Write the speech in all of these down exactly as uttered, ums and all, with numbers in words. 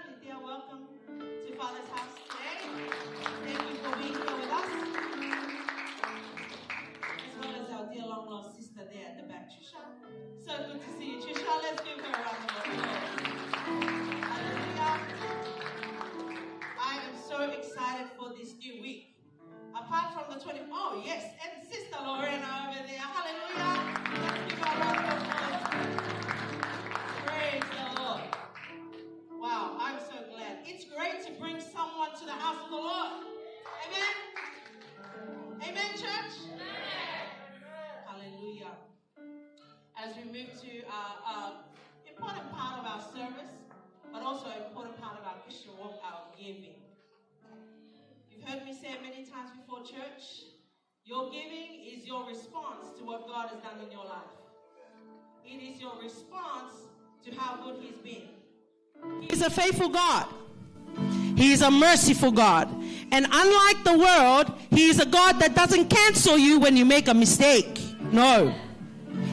Dear, welcome to Father's house today. Thank you for being here with us. As well as our dear long lost sister there at the back, Trisha. So good to see you, Trisha. Let's give her a round of applause. Hallelujah. I am so excited for this new week. Apart from the twenty, oh yes, and Sister Lorena over there. Hallelujah. Let's give her a round of applause. Praise the Lord. Wow, I'm so glad. It's great to bring someone to the house of the Lord. Amen. Amen, church. Hallelujah. As we move to our, our important part of our service, but also an important part of our Christian walk, our giving. You've heard me say many times before, church, your giving is your response to what God has done in your life. It is your response to how good He's been. He is a faithful God. He is a merciful God. And unlike the world, He is a God that doesn't cancel you when you make a mistake. No.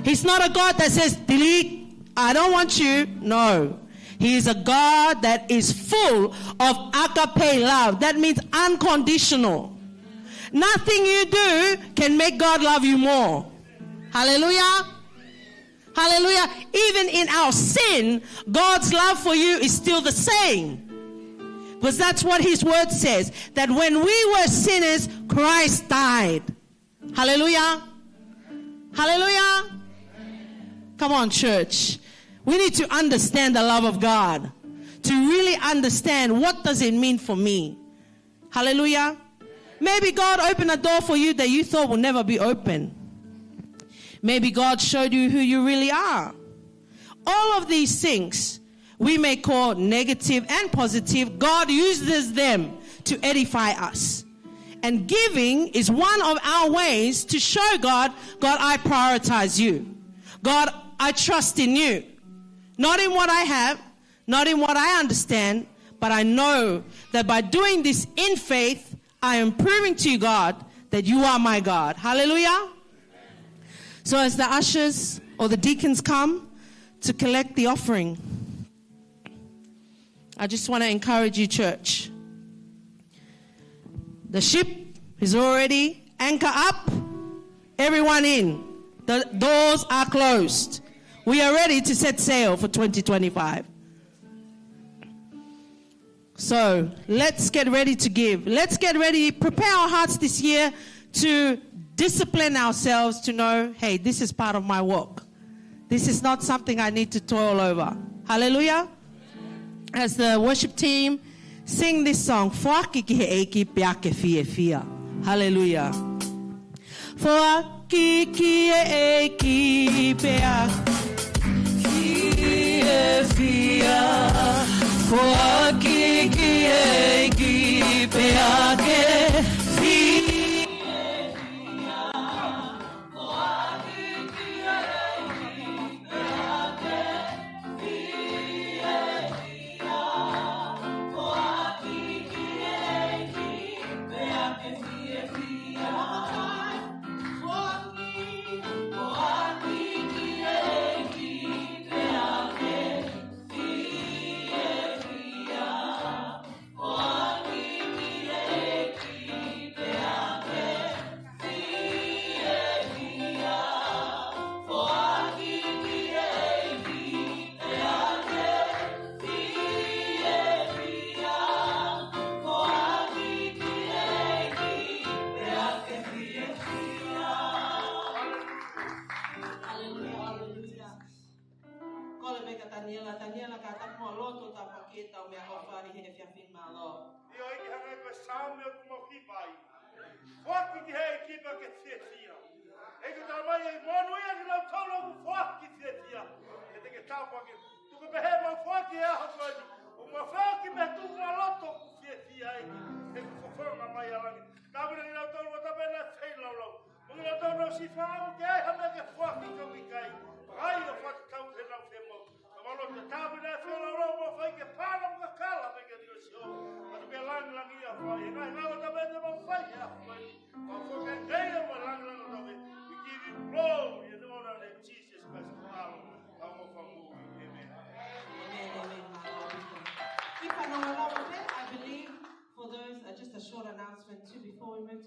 He's not a God that says, "Delete, I don't want you." No. He is a God that is full of agape love. That means unconditional. Nothing you do can make God love you more. Hallelujah. Hallelujah. Even in our sin, God's love for you is still the same. Because that's what His word says, that when we were sinners, Christ died. Hallelujah. Hallelujah. Come on, church. We need to understand the love of God, to really understand what does it mean for me. Hallelujah. Maybe God opened a door for you that you thought would never be open. Maybe God showed you who you really are. All of these things we may call negative and positive. God uses them to edify us. And giving is one of our ways to show God, "God, I prioritize you. God, I trust in you. Not in what I have, not in what I understand, but I know that by doing this in faith, I am proving to you, God, that you are my God." Hallelujah. So as the ushers or the deacons come to collect the offering, I just want to encourage you, church. The ship is already anchor up. Everyone in. The doors are closed. We are ready to set sail for twenty twenty-five. So let's get ready to give. Let's get ready, prepare our hearts this year to discipline ourselves to know, "Hey, this is part of my walk. This is not something I need to toil over." Hallelujah. As the worship team sing this song, Foaki ki he ʻEiki pea ke fiefia. Hallelujah. Foaki ki he ʻEiki pea ke fiefia. Foaki ki he ʻEiki pea ke fiefia. Hallelujah, hallelujah. Kole mai kia Taniela, Taniela, ka tapu mo loto ta pake tau meʻaʻofa ʻi he efiafi ni, mālō. ʻIo, ʻEiki, hangē ko e Saame ʻoku mau hiva ai. Foaki ki he ʻEiki pea ke fiefia. ʻEiki, tala mai ʻe monūʻia kinautolu ʻoku foaki fiefia. He te ke tāpuaki. Tuku pē ʻemau foaki he ʻaho ko eni. ʻOku mau foaki mei he tuʻunga loto ʻoku fiefia, ʻEiki. He ʻoku fofonga mai ʻa langi. Tāpuakiʻi kinautolu ʻo tāpena feilaulau. Mo kinautolu ʻoku siʻi faʻu ke ʻai ha meʻa ke foaki kau ki ai. Fakaʻai ʻo fakatau ke nau femoʻui. Ka mau lotu ke tāpena feilaulau mo fai ke pala mo kakala pē ke tio sio. Ka tuku ke langilangiʻia ʻa e fai. He ngaahi ngāue ʻoku mau fai he ʻaho ko eni. Mau foaki ke ngeia mo langilangi ʻo tau e. We give you glory and honor in Jesus Christ. Mālō. Ka mau fakamoʻui. Amen. Amen, amen. Mālō. Kipa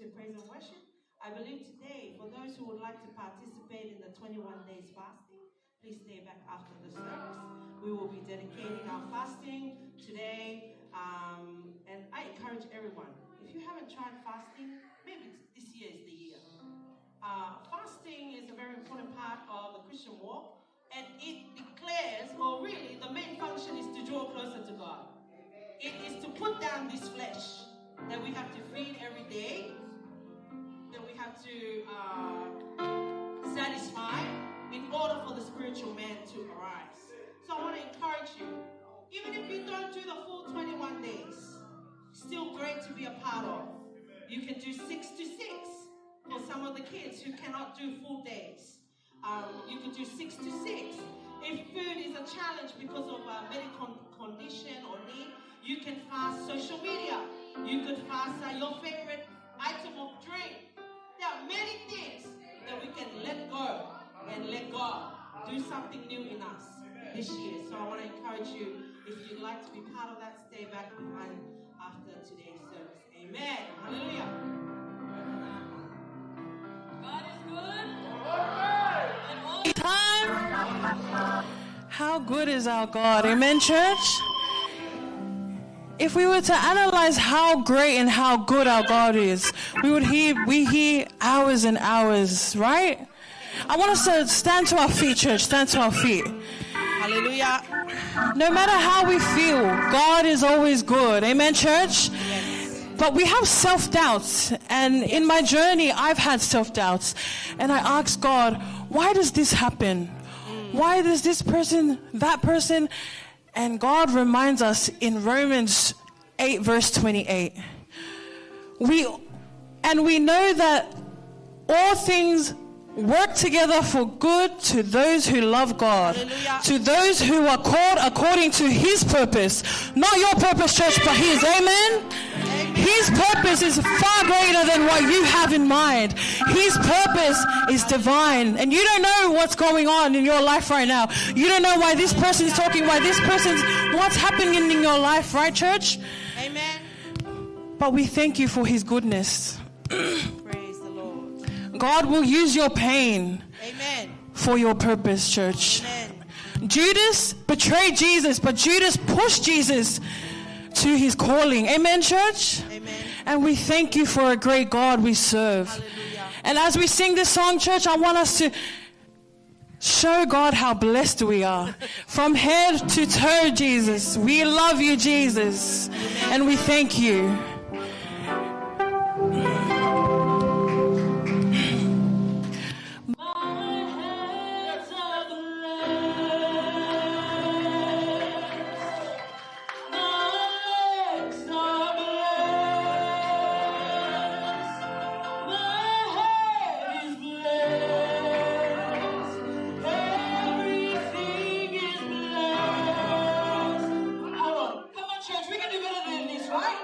to praise and worship. I believe today, for those who would like to participate in the twenty-one days fasting, please stay back after the service. We will be dedicating our fasting today, um, and I encourage everyone, if you haven't tried fasting, maybe this year is the year. Uh, fasting is a very important part of the Christian walk, and it declares, or really, the main function is to draw closer to God. It is to put down this flesh that we have to feed every day, that we have to, uh, satisfy in order for the spiritual man to arise. So I want to encourage you, even if you don't do the full twenty-one days, still great to be a part of. You can do six to six for some of the kids who cannot do full days. Um, you could do six to six. If food is a challenge because of a medical condition or need, you can fast social media. You could fast, uh, your favorite item of drink. There are many things that we can let go and let God do something new in us this year. So I want to encourage you, if you'd like to be part of that, stay back behind after today's service. Amen. Hallelujah. God is good. And all the time. How good is our God? Amen, church? If we were to analyze how great and how good our God is, we would hear, we hear hours and hours, right? I want us to stand to our feet, church. Stand to our feet. Hallelujah. No matter how we feel, God is always good. Amen, church? Yes. But we have self-doubts. And in my journey, I've had self-doubts. And I ask God, "Why does this happen? Mm. Why does this person, that person?" And God reminds us in Romans eight, verse twenty-eight. We, and we know that all things work together for good to those who love God, hallelujah, to those who are called according to his purpose. Not your purpose, church, but his. Amen? Amen. His purpose is far greater than what you have in mind. His purpose is divine. And you don't know what's going on in your life right now. You don't know why this person's talking, why this person's, what's happening in your life, right, church? Amen. But we thank you for his goodness. Praise the Lord. God will use your pain, amen, for your purpose, church. Amen. Judas betrayed Jesus, but Judas pushed Jesus to his calling. Amen, church? Amen. And we thank you for a great God we serve. Hallelujah. And as we sing this song, church, I want us to show God how blessed we are. From head to toe, Jesus. We love you, Jesus. And we thank you. My hands are blessed. My legs are blessed. My head is blessed. Everything is blessed. Come on. Come on, church. We can do better than this, right?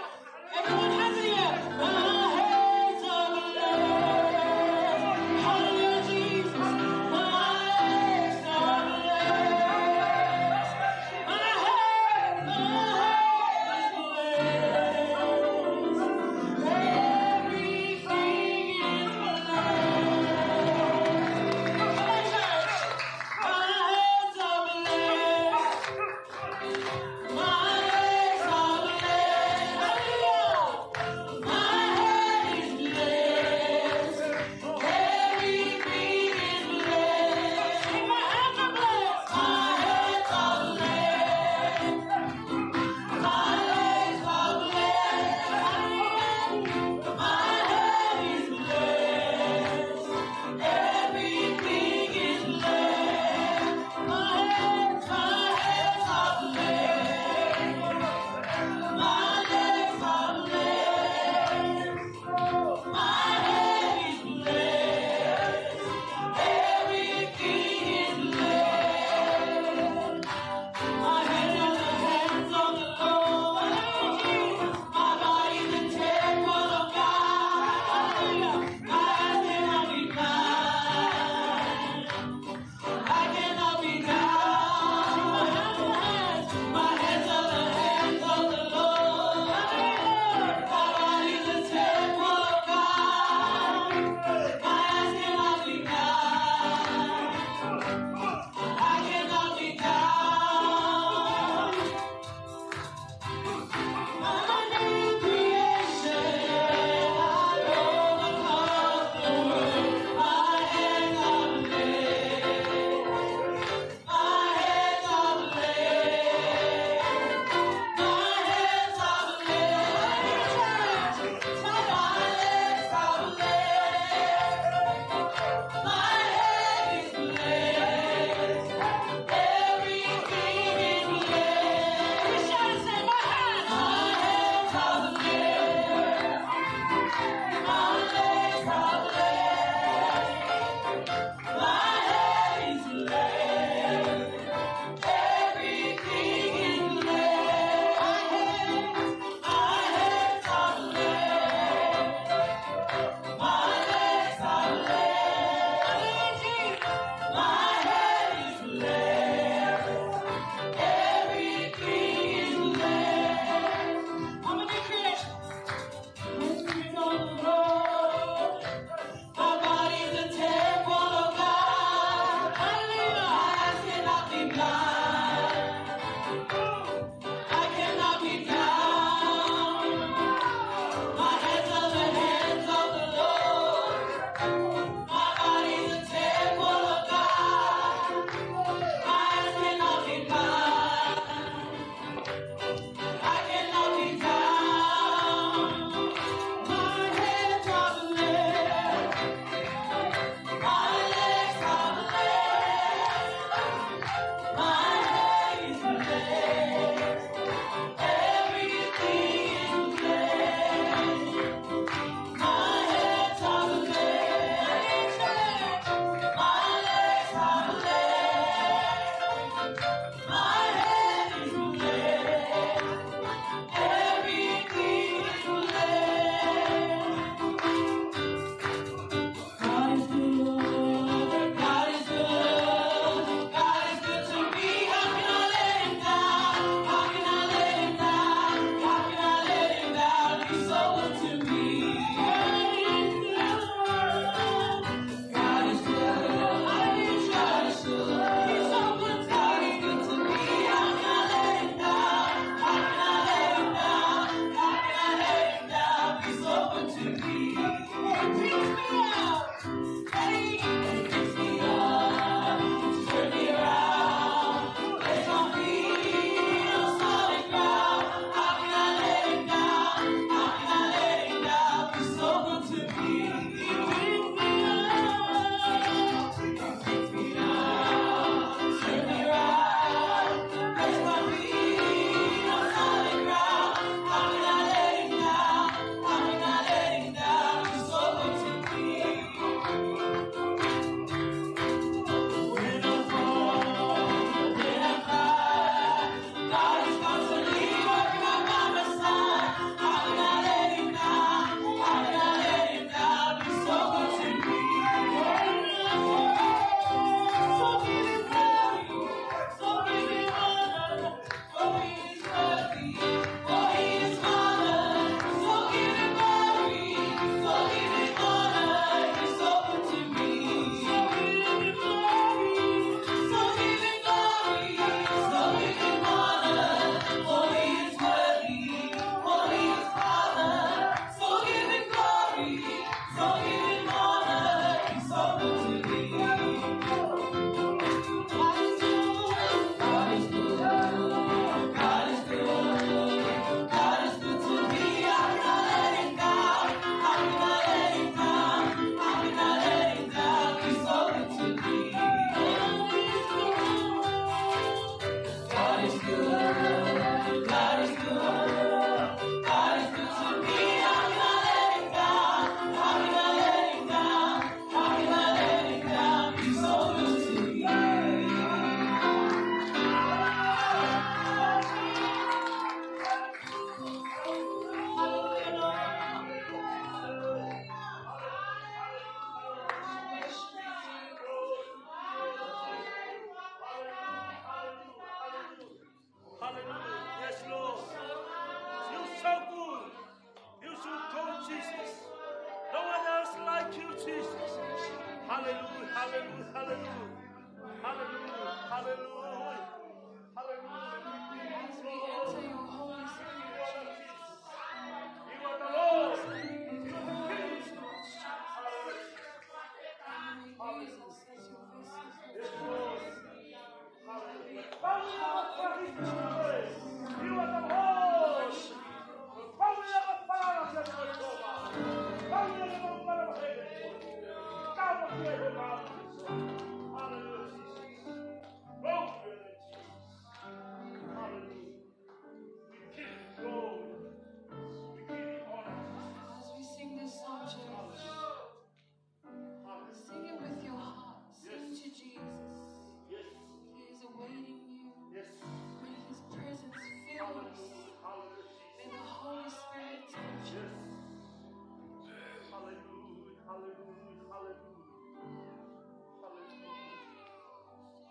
Hallelujah. Hallelujah.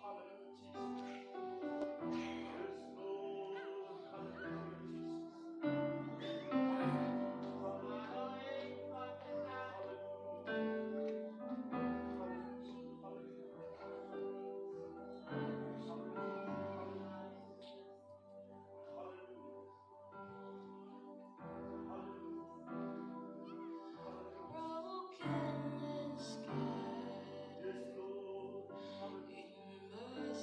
Hallelujah, Jesus. Yes, Lord. Hallelujah, Jesus. Hallelujah. Hallelujah. Hallelujah. Hallelujah. Brokenness, God. Yes, Lord. Hallelujah.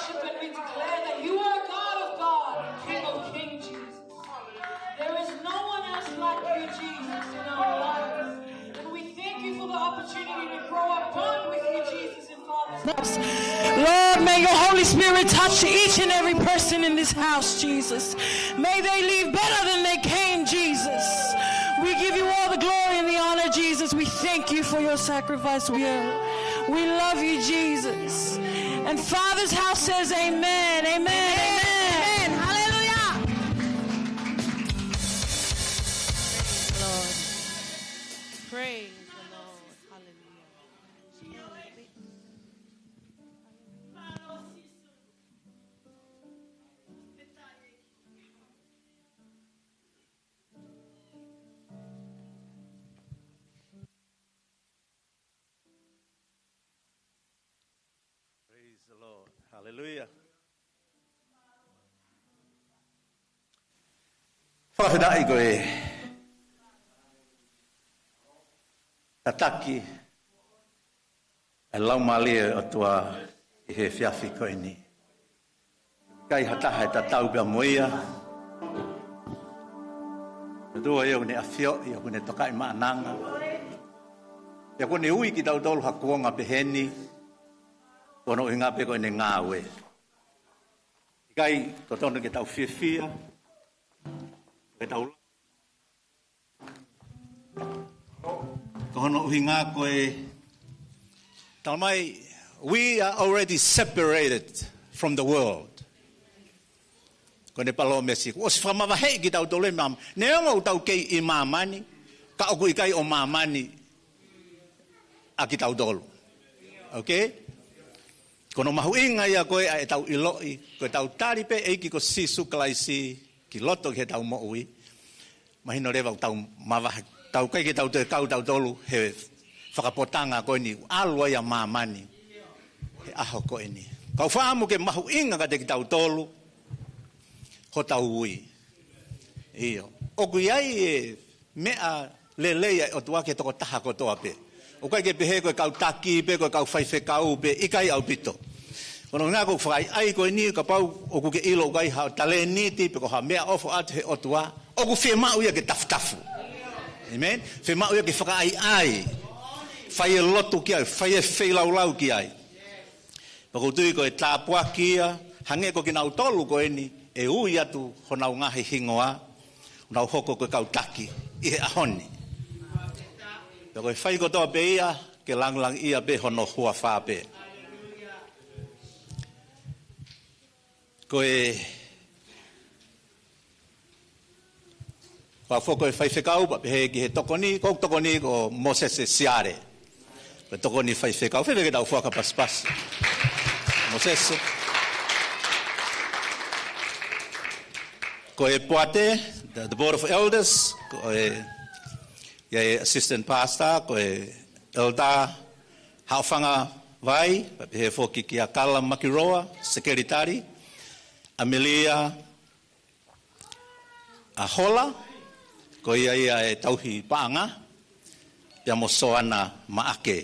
And we declare that you are God of God, King of Kings, Jesus. There is no one else like you, Jesus, in our lives. And we thank you for the opportunity to grow up bond with you, Jesus, in Father's house. Lord, may your Holy Spirit touch each and every person in this house, Jesus. May they leave better than they came, Jesus. We give you all the glory and the honor, Jesus. We thank you for your sacrifice. We are, we love you, Jesus. And Father's house says, "Amen, amen, amen." Amen. Hallelujah. Praise the Lord. Praise the Lord. Hallelujah. Praise the Lord. Hallelujah. Fakafetaʻi ko e tataki ʻa e Laumālie ʻo e ʻOtua ʻi he efiafi ko eni. ʻIkai ha taha ʻe tatau pea mo ia. ʻOtua ia ʻoku ne ʻafioʻi, ʻoku ne tokaʻi maʻananga. Pea ʻoku ne ui kitautolu ha kuonga pehē ni, ko hono ʻuhinga pē ko ʻene ngāue. ʻIkai totonu ke tau fiefia, ke tau Ko hono ʻuhinga ko e, talamai, we are already separated from the world. Ko ʻene palōmesi, kuo ʻosi fakamavaheʻi kitautolu ʻe māmani. Neongo ʻoku tau kei ʻi māmani, ka ʻoku ʻikai ʻo māmani ʻa kitautolu. Okay? Ko hono mahuʻinga ia ko ē ʻa ʻetau ʻiloʻi, ko ʻetau tali pē ʻEiki ko Sīsū Kalaisi ki loto ki heʻetau moʻui. Mahino leva ʻoku tau mavahe, tau ʻikai ke tau toe kau tautolu he fakapotanga ko eni, ʻalu ai ʻa māmani he ʻaho ko eni. Kau fakaʻamu ke mahuʻinga kiate kitautolu hotau ui. ʻIo. ʻOku ʻi ai e meʻa lelei ʻa e ʻOtua ki he tokotaha kotoa pē. ʻOku ʻikai ke pehē ko e kau taki pē, ko e kau faifekau pē, ʻikai ʻaupito. Ko hono ʻuhinga ko e fakaʻaiʻai ko eni, kapau ʻoku ke ʻilo ʻoku ʻi ai ha talēniti pe ko ha meʻaʻofa ʻoku ʻoatu ʻe he ʻOtua, ʻoku fiemaʻu ia ke tafutafu. Amen? Fiemaʻu ia ke fakaʻaiʻai. Fai e lotu ki ai, fai e feilaulau ki ai. Pea ʻoku ou tui ko e tāpuaki ia, hangē ko kinautolu ko eni, ʻe ui atu honau ngaahi hingoa, ʻo nau hoko ko e kau taki ʻi he ʻaho ni. Pea ko e fai kotoa pē ia, ke langilangiʻia pē hono huafa pē. Ko e Ko au foki ko e faifekau, pea pehē ki he tokoni, ko e tokoni ko Mosese Siale. Ko e tokoni faifekau, fēfē ke tau foaki ha pasipasi. Mosese. Ko e poate, the, the Board of Elders, ko e, ʻi ai e Assistant Pastor, ko e Elder Haʻofanga Vai, pea pehē foki kia Kala Makiroa, Sekelitali, Amelia, ʻa Hola, ko ia ia e tauhi paʻanga, pea mo Soana Maʻake.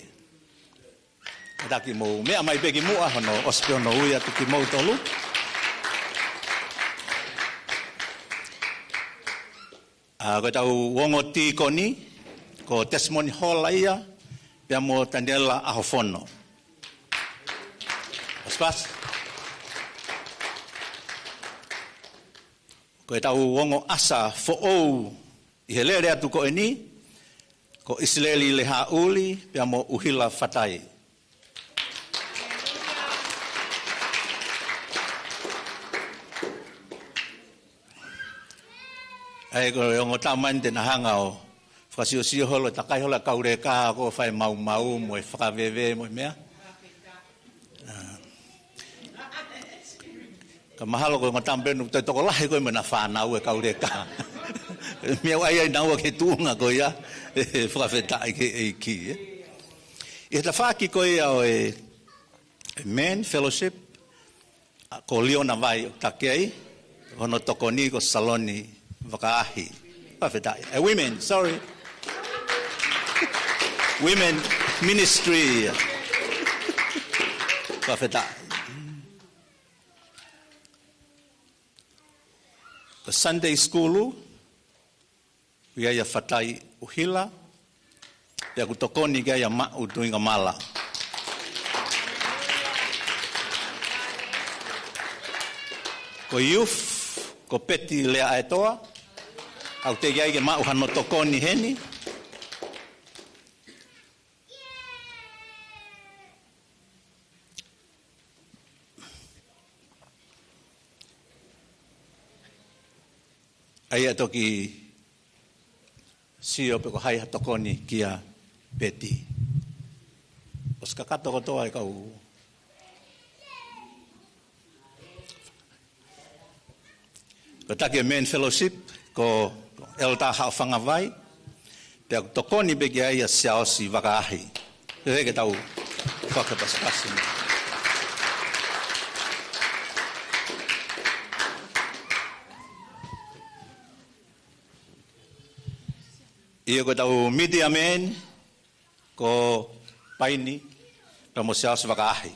Kātaki mou meʻa mai pē ki muʻa, hono ʻosi pē hono ui atu kimoutolu. ʻA, ko ʻetau ongo tīkoni, ko Testimony Hola ia, pea mo Taniela ʻAhofono. Pasipasi. Ko ʻetau ongo ʻasa foʻou ʻi he lele atu ko eni, ko ʻIsileli Lehaʻuli, pea mo ʻUhila Fatai. ʻA ia ko e ongo tamani te na hanga ʻo fakasiosio holo, takai holo e kau leka ko e fai maumau mo e fakaveve mo e meʻa. ʻA. Ka mahalo ko e ongo tamani pē ʻoku toe tokolahi ko ē mo ʻena fānau e kau leka. Meʻa ʻoku ʻai ai naua ki he tuʻunga ko ia, ʻe fakafetaʻi ki he ʻEiki, ē. ʻI he tafaʻaki ko ia ʻo e Men Fellowship, ʻa, ko Liona Vai ʻoku taki ai, hono tokoni ko Saloni Vakaahi. Fakafetaʻi. Eh, women, sorry. Women ministry. Fakafetaʻi. Ko e Sunday School, ʻoku ʻi ai ʻa Fatai ʻUhila, pea ʻoku tokoni ki ai ʻa Maʻu Tuingamala. Ko e Youth, ko Peti Leaʻaetoa, ʻoku teʻeki ai ke maʻu hano tokoni heni. ʻA ia ʻe toki sio pe ko hai ha tokoni kia Peti. ʻOsi kakato kotoa e kau. Ko e taki e Men Fellowship, ko Elder Haʻofangavai, pea ʻoku tokoni pē ki ai ʻa Siaosi Vakaahi. Pea ke tau fakapasipasi. ʻIo, ko ʻetau media men, ko Paini, pea mo Siaosi Vakaahi.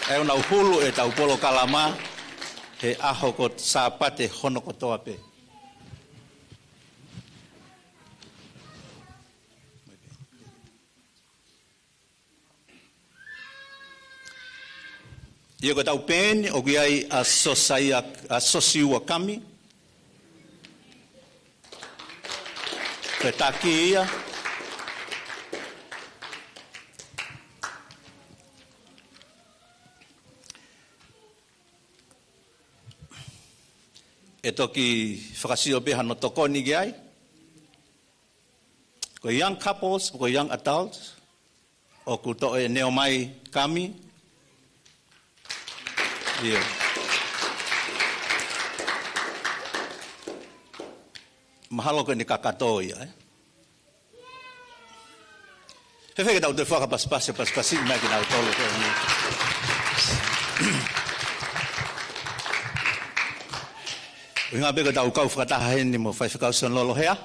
ʻOku nau hulu ʻetau polokalama he ʻaho ko Sāpate hono kotoa pē. ʻIo, ko ʻetau peni, ʻoku ʻi ai ʻa Sosaia, ʻa Sosiua Kami. Ko e taki ia. ʻE toki fakasio pē hano tokoni ki ai. Ko e young couples, ko e young adults, ʻoku toʻo ʻe Neomai Kami. ʻIo. Mahalo ko ʻene kakato ia, ē? Fēfē ke tau toe fakapasipasi, pasipasi mai kinautolu ko eni. ʻUhinga pē ko ʻetau kau fakataha heni mo Faifekau Sione Lolohea,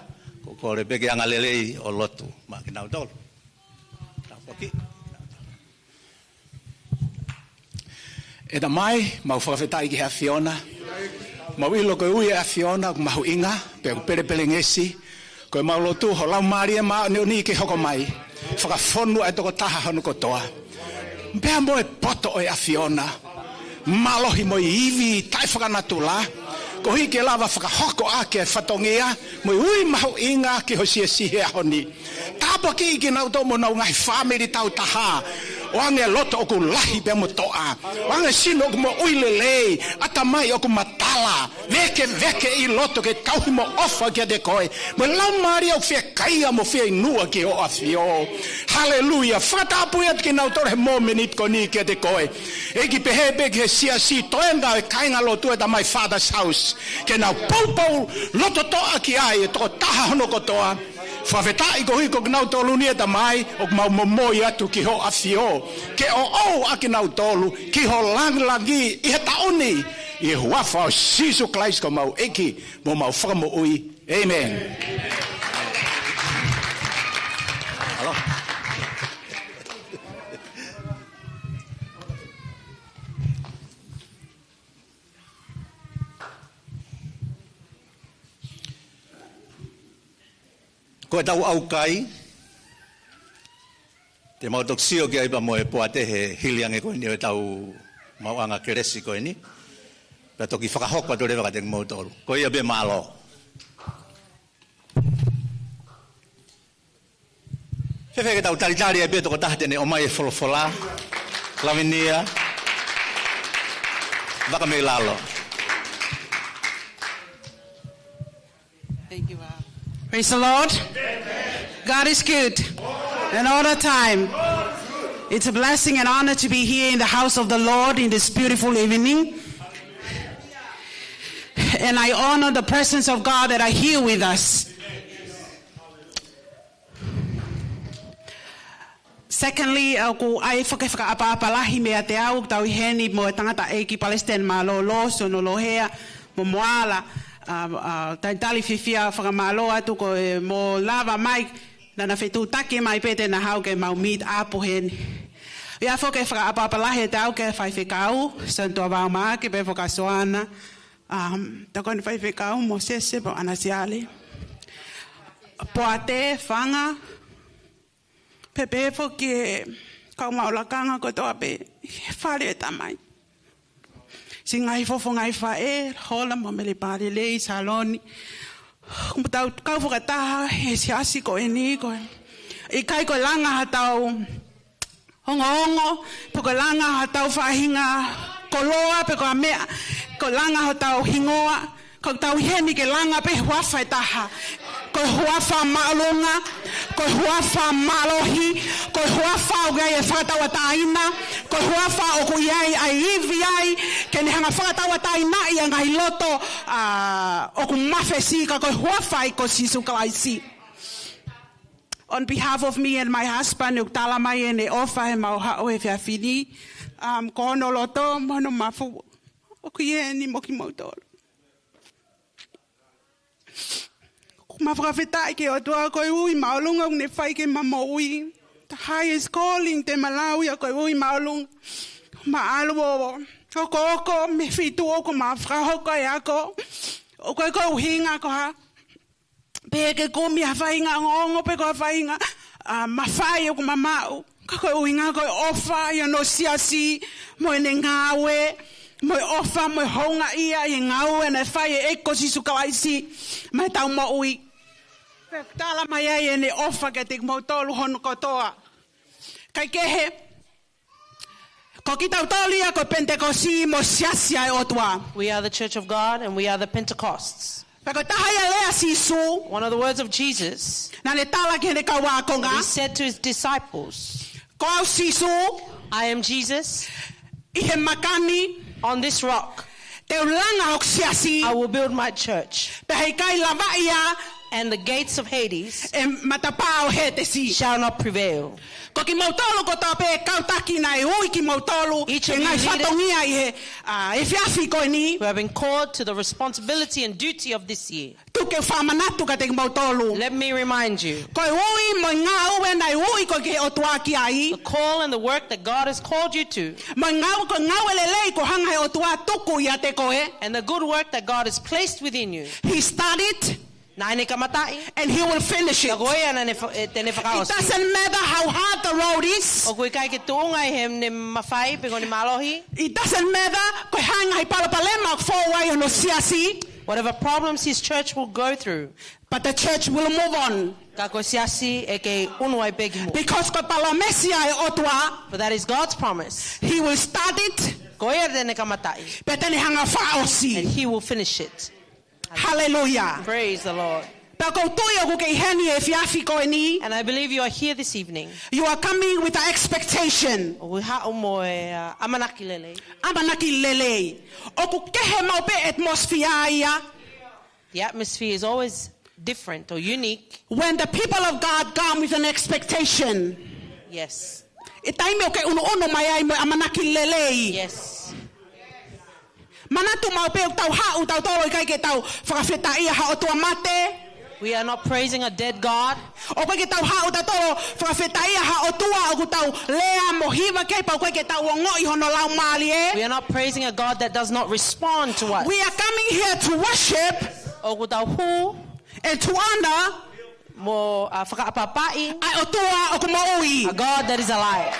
ʻoku kole pē ke anga lelei ʻo lotu maʻa kinautolu. Tāpuaki. ʻE Tamai, mau fakafetaʻi ki he ʻAfiona. Mau ʻilo ko e ui ʻa e ʻAfiona ʻoku mahuʻinga, pea ʻoku pelepelengesi. Ko ʻemau lotu ho Laumālie Māʻoniʻoni ke hoko mai, fakafonu ʻa e tokotaha hono kotoa. Pea mo e poto ʻo e ʻAfiona. Mālohi mo e ivi taʻefakanatula. Koeʻuhi ke lava fakahoko ʻaki e fatongia, mo e ui mahuʻinga ki ho siasi he ʻaho ni. Tāpuakiʻi kinautolu mo honau ngaahi fāmili tautaha. ʻOange loto ʻoku lahi pea mo toʻa. ʻOange sino ʻoku moʻui lelei. ʻAtamai ʻoku matala. Vēkeveke ʻi loto ke tauhi mo ʻofa kiate koe. Mo e Laumālie ʻoku fiekaia mo fieinua ki hoʻo ʻAfio. Haleluia. Fakatapui atu kinautolu he mōmeniti ko eni kiate koe. ʻEiki, pehē pē ki he siasi, toenga e kāingalotu ʻa e Tamai Father's House. Ke nau poupou lototoʻa ki ai e tokotaha hono kotoa. Fakafetaʻi koeʻuhi ko kinautolu ni ʻe Tamai, ʻoku mau momoi atu ki hoʻo ʻAfio. Ke ʻoʻou ʻa kinautolu ki ho langilangi ʻi he taʻu ni, ʻi he huafa ʻo Sīsū Kalaisi ko homau ʻEiki mo homau Fakamoʻui. ʻĒmeni. Ko ʻetau ʻaukai, te mau toki sio ki ai pea mo e poate he hili ange ko eni ʻo ʻetau maʻuʻanga kelesi ko eni. Pea toki fakahoko atu leva kiate kimoutolu. Ko ia pē, mālō. Fēfē ke tau talitali ai pē tokotaha te ne ʻomai e folofola, Lavinia Vakamei Lalo. Thank you, Rob. Praise the Lord. God is good. And all the time. It's a blessing and honor to be here in the house of the Lord in this beautiful evening. And I honor the presence of God that are here with us. Secondly, ʻoku ʻi ai foki e fakaʻapaʻapa lahi meiate au, tau ʻi heni mo e tangataʻeiki Palesiteni Mālōlō, Sione Lolohea, mo Moala, ʻa, ʻa, talitali fiefia fakamālō atu ko e mo lava mai, naʻa na fetuʻutaki mai pē te na haʻu ke mau meet up heni. ʻI ai foki e fakaʻapaʻapa lahi ʻiate au ki he faifekau, Sione Tuʻavao Maake pea mo Soana, Um, tokoni faifekau Mōsese pea mo ʻAna Siale. Poate, Fanga, pehē foki ki he kau maʻulakanga kotoa pē he fale ʻo e Tamai. Siʻi ngaahi fofonga ʻo e faʻē, Hola mo Mele Palelei, Saloni. Kuo tau kau fakataha he siasi ko eni ko e. ʻIkai ko e langa haʻatau ongoongo, pe ko e langa haʻatau faʻahinga koloa, pe ko ha meʻa, ko e langa hotau hingoa, ko ʻetau ʻi heni ke langa pē huafa ʻe taha. Ko e huafa māʻolunga, ko e huafa mālohi, ko e huafa ʻoku ʻi ai e fakatauʻatāina, ko e huafa ʻoku ʻi ai ʻa e ivi ai, ke ne hanga fakatauʻatāinaʻi ʻa e ngaahi loto, ʻa, ʻoku mafesi ka ko e huafa ia ko Sīsū Kalaisi. On behalf of me and my husband, ʻoku tala mai ʻene ʻofa he mau haʻu he efiafi ni, um, ko hono loto, mo hono mafu, ʻoku ʻi heni mo kimoutolu. ʻOku mau fakafetaʻi ki he ʻOtua ko e ui māʻolunga ʻoku ne fai ki heʻemau moʻui. The highest calling te mau lau ia ko e ui māʻolunga. Mau ʻalu ʻo, ʻo okooko mei he feituʻu ʻoku mau fakahoko ai e ako. ʻOku ʻikai ko e ʻuhinga ko ha pehē ke kumi ha faʻahinga ongoongo pe ko ha faʻahinga, ʻa, mafai ʻoku mau maʻu. Ka ko e ʻuhinga ko e ʻofa ʻi hono siasi mo ʻene ngāue, mo e ʻofa mo e houngaʻia ʻi he ngāue naʻe fai ʻe he ʻEiki ko Sīsū Kalaisi maʻa ʻetau moʻui. Pea tala mai ai ʻene ʻofa kiate kimoutolu hono kotoa. Kae kehe, ko kitautolu ia ko e Penitekosi mo e siasi ʻa e ʻOtua. We are the church of God and we are the Pentecosts. Pea ko e taha ia e lea ʻa Sīsū. One of the words of Jesus, naʻa ne tala ki heʻene kau ākonga. He said to his disciples, Ko au Sīsū. I am Jesus. ʻI he maka ni. On this rock, te u langa hoku siasi. I will build my church. Pea heʻikai lava ia. And the gates of Hades, ʻe matapā ʻo Hētesi, shall not prevail. Ko kimoutolu kotoa pē kau taki naʻe ui kimoutolu, each of you leaders, ki he ngaahi fatongia ʻi he, ʻa, efiafi ko eni. Who have been called to the responsibility and duty of this year. Tuku ke u fakamanatu kiate kimoutolu. Let me remind you. Ko e ui mo e ngāue naʻe ui koe ʻe he ʻOtua ki ai. The call and the work that God has called you to. Mo e ngāue, ko e ngāue lelei kuo hanga ʻe he ʻOtua ʻo tuku ʻiate koe. And the good work that God has placed within you. He started. Naʻa ne kamataʻi. And he will finish it. Ka ko ia naʻa ne fa-, ʻe, te ne fakaʻosi. It doesn't matter how hard the road is. ʻOku ʻikai ke tuʻunga ʻi heʻene mafai pe ko ʻene mālohi. It doesn't matter ko e hā e ngaahi palopalema ʻoku fou ai hono siasi. Whatever problems his church will go through. But the church will move on. Ka ko e siasi ʻe kei unu ai pē ki muʻa. Because ko e palōmesi ia ʻa e ʻOtua. For that is God's promise. He will start it. Ko ia te ne kamataʻi. Pea te ne hanga ʻo fakaʻosi. And he will finish it. Hallelujah. Praise the Lord. Pea ʻoku ou tui ʻoku ke ʻi heni he efiafi ko eni. And I believe you are here this evening. You are coming with an expectation. ʻOku ke haʻu mo e, uh, ʻamanaki lelei. ʻAmanaki lelei. ʻOku kehe maʻu pē e atmosphere ia. The atmosphere is always different or unique. When the people of God come with an expectation. Yes. ʻI he taimi ʻoku ke ʻunuʻunu mai ai mo e ʻamanaki lelei. Yes. Manatu maʻu pē ʻoku tau haʻu tautolu ʻikai ke tau fakafetaʻia ha ʻotua mate. We are not praising a dead God. ʻOku ʻikai ke tau haʻu tautolu fakafetaʻia ha ʻotua ʻoku tau lea mo hiva ki ai pea ʻoku ʻikai ke tau ongoʻi hono laumālie. We are not praising a God that does not respond to us. We are coming here to worship. ʻOku tau hū. And to honor. Mo, uh, fakaʻapaʻapaʻi. ʻA e ʻOtua ʻoku moʻui. A God that is alive.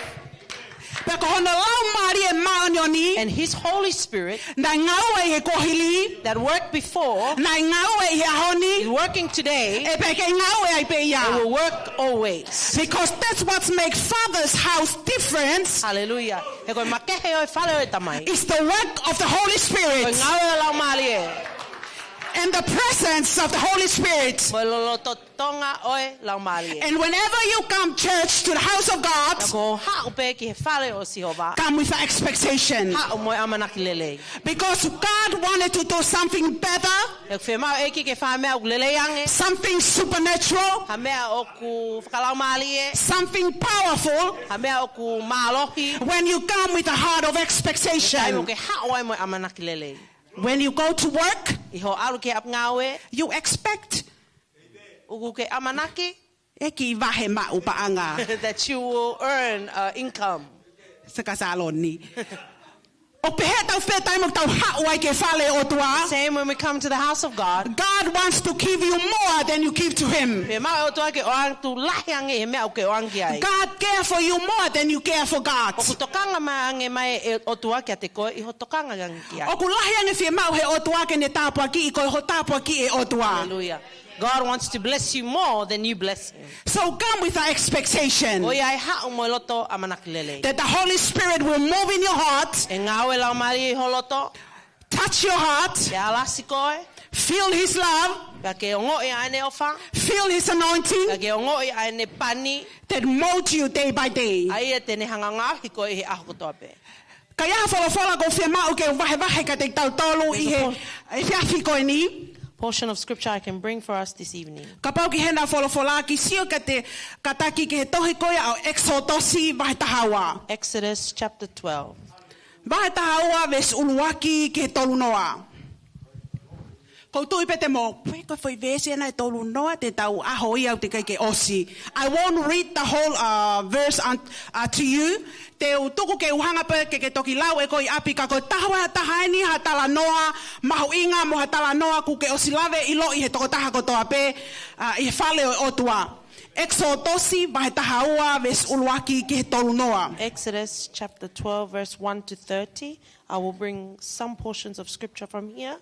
Pea ko hono laumālie māʻoniʻoni. And his Holy Spirit. Naʻe ngāue ʻi he kuohili. That worked before. Naʻe ngāue ʻi he ʻaho ni. Is working today. ʻE pehē ke ngāue ai pē ia. It will work always. Because that's what makes Father's house different. Hallelujah. He ko e makehe ʻo e fale ʻo e Tamai. It's the work of the Holy Spirit. Ko e ngāue ʻo e laumālie. And the presence of the Holy Spirit. Mo e loloto tonga ʻo e laumālie. And whenever you come, church, to the house of God, ʻOku ke haʻu pē ki he fale ʻo Sihova. Come with an expectation. Haʻu mo e ʻamanaki lelei. Because God wanted to do something better. He ʻoku fiemaʻu ʻe he ʻEiki ke fai ha meʻa ʻoku lelei ange. Something supernatural. Ha meʻa ʻoku fakalaumālie. Something powerful. Ha meʻa ʻoku mālohi. When you come with a heart of expectation. Taimi ʻoku ke haʻu ai mo e ʻamanaki lelei. When you go to work, ʻI hoʻo ʻalu ki he ʻapi ngāue. You expect ʻOku ke ʻamanaki. ʻE kiʻi vahe maʻu paʻanga. That you will earn, uh, income. Seka Saloni. ʻOku pehē ʻetau fetaimi ʻoku tau haʻu ai ki he fale ʻo e ʻOtua. Same when we come to the house of God. God wants to give you more than you give to him. Fiemaʻu e ʻOtua ke ʻoatu lahi ange he meʻa ʻoku ke ʻoange ki ai. God care for you more than you care for God. ʻOku tokanga mai ange mai e ʻOtua kiate koe ʻi hoʻo tokanga ange ki ai. ʻOku lahi ange fiemaʻu he ʻOtua ke ne tāpuakiʻi koe ʻi hoʻo tāpuakiʻi e ʻOtua. Hallelujah. God wants to bless you more than you bless him. So come with an expectation Ko ia ʻe haʻu mo e loto ʻamanaki lelei. that the Holy Spirit will move in your heart, ʻE ngāue e Laumālie ʻi ho loto. touch your heart, Ke alasi koe. feel his love, Pea ke ongoʻi ʻa ʻene ʻofa. feel his anointing, Pea ke ongoʻi ʻa ʻene pani. that mold you day by day. ʻA ia te ne hanga ʻo ngaohi koe ʻi he ʻaho kotoa pē. Ka ʻi ai ha folofola ʻoku ou fiemaʻu ke vahevahe kiate kitautolu ʻi he, There's a por- ʻi he efiafi ko eni. Portion of scripture I can bring for us this evening. Kapau ʻoku ʻi heni ha folofola ke sio kiate, kātaki ki he tohi ko ia ʻo ʻEkisotosi vahe taha ua. Exodus chapter twelve. Vahe taha ua veesi ʻuluaki ki he tolu noa. ʻOku ou tui pē te mou pehē ko e foʻi veesi ena ʻe tolu noa te tau ʻaho ia ʻoku teʻeki ke ʻosi. I won't read the whole, uh, verse un-, uh, to you. Te u tuku ke u hanga pē ke ke toki lau ʻe koe ʻi ʻapi ka ko e taha ua taha eni ha talanoa mahuʻinga mo ha talanoa ʻoku ke ʻosi lave ʻiloʻi he tokotaha kotoa pē, uh, ʻi he fale ʻo e ʻOtua. ʻEkisotosi vahe taha ua veesi ʻuluaki ki he tolu noa. Exodus chapter twelve, verse one to thirty. I will bring some portions of scripture from here.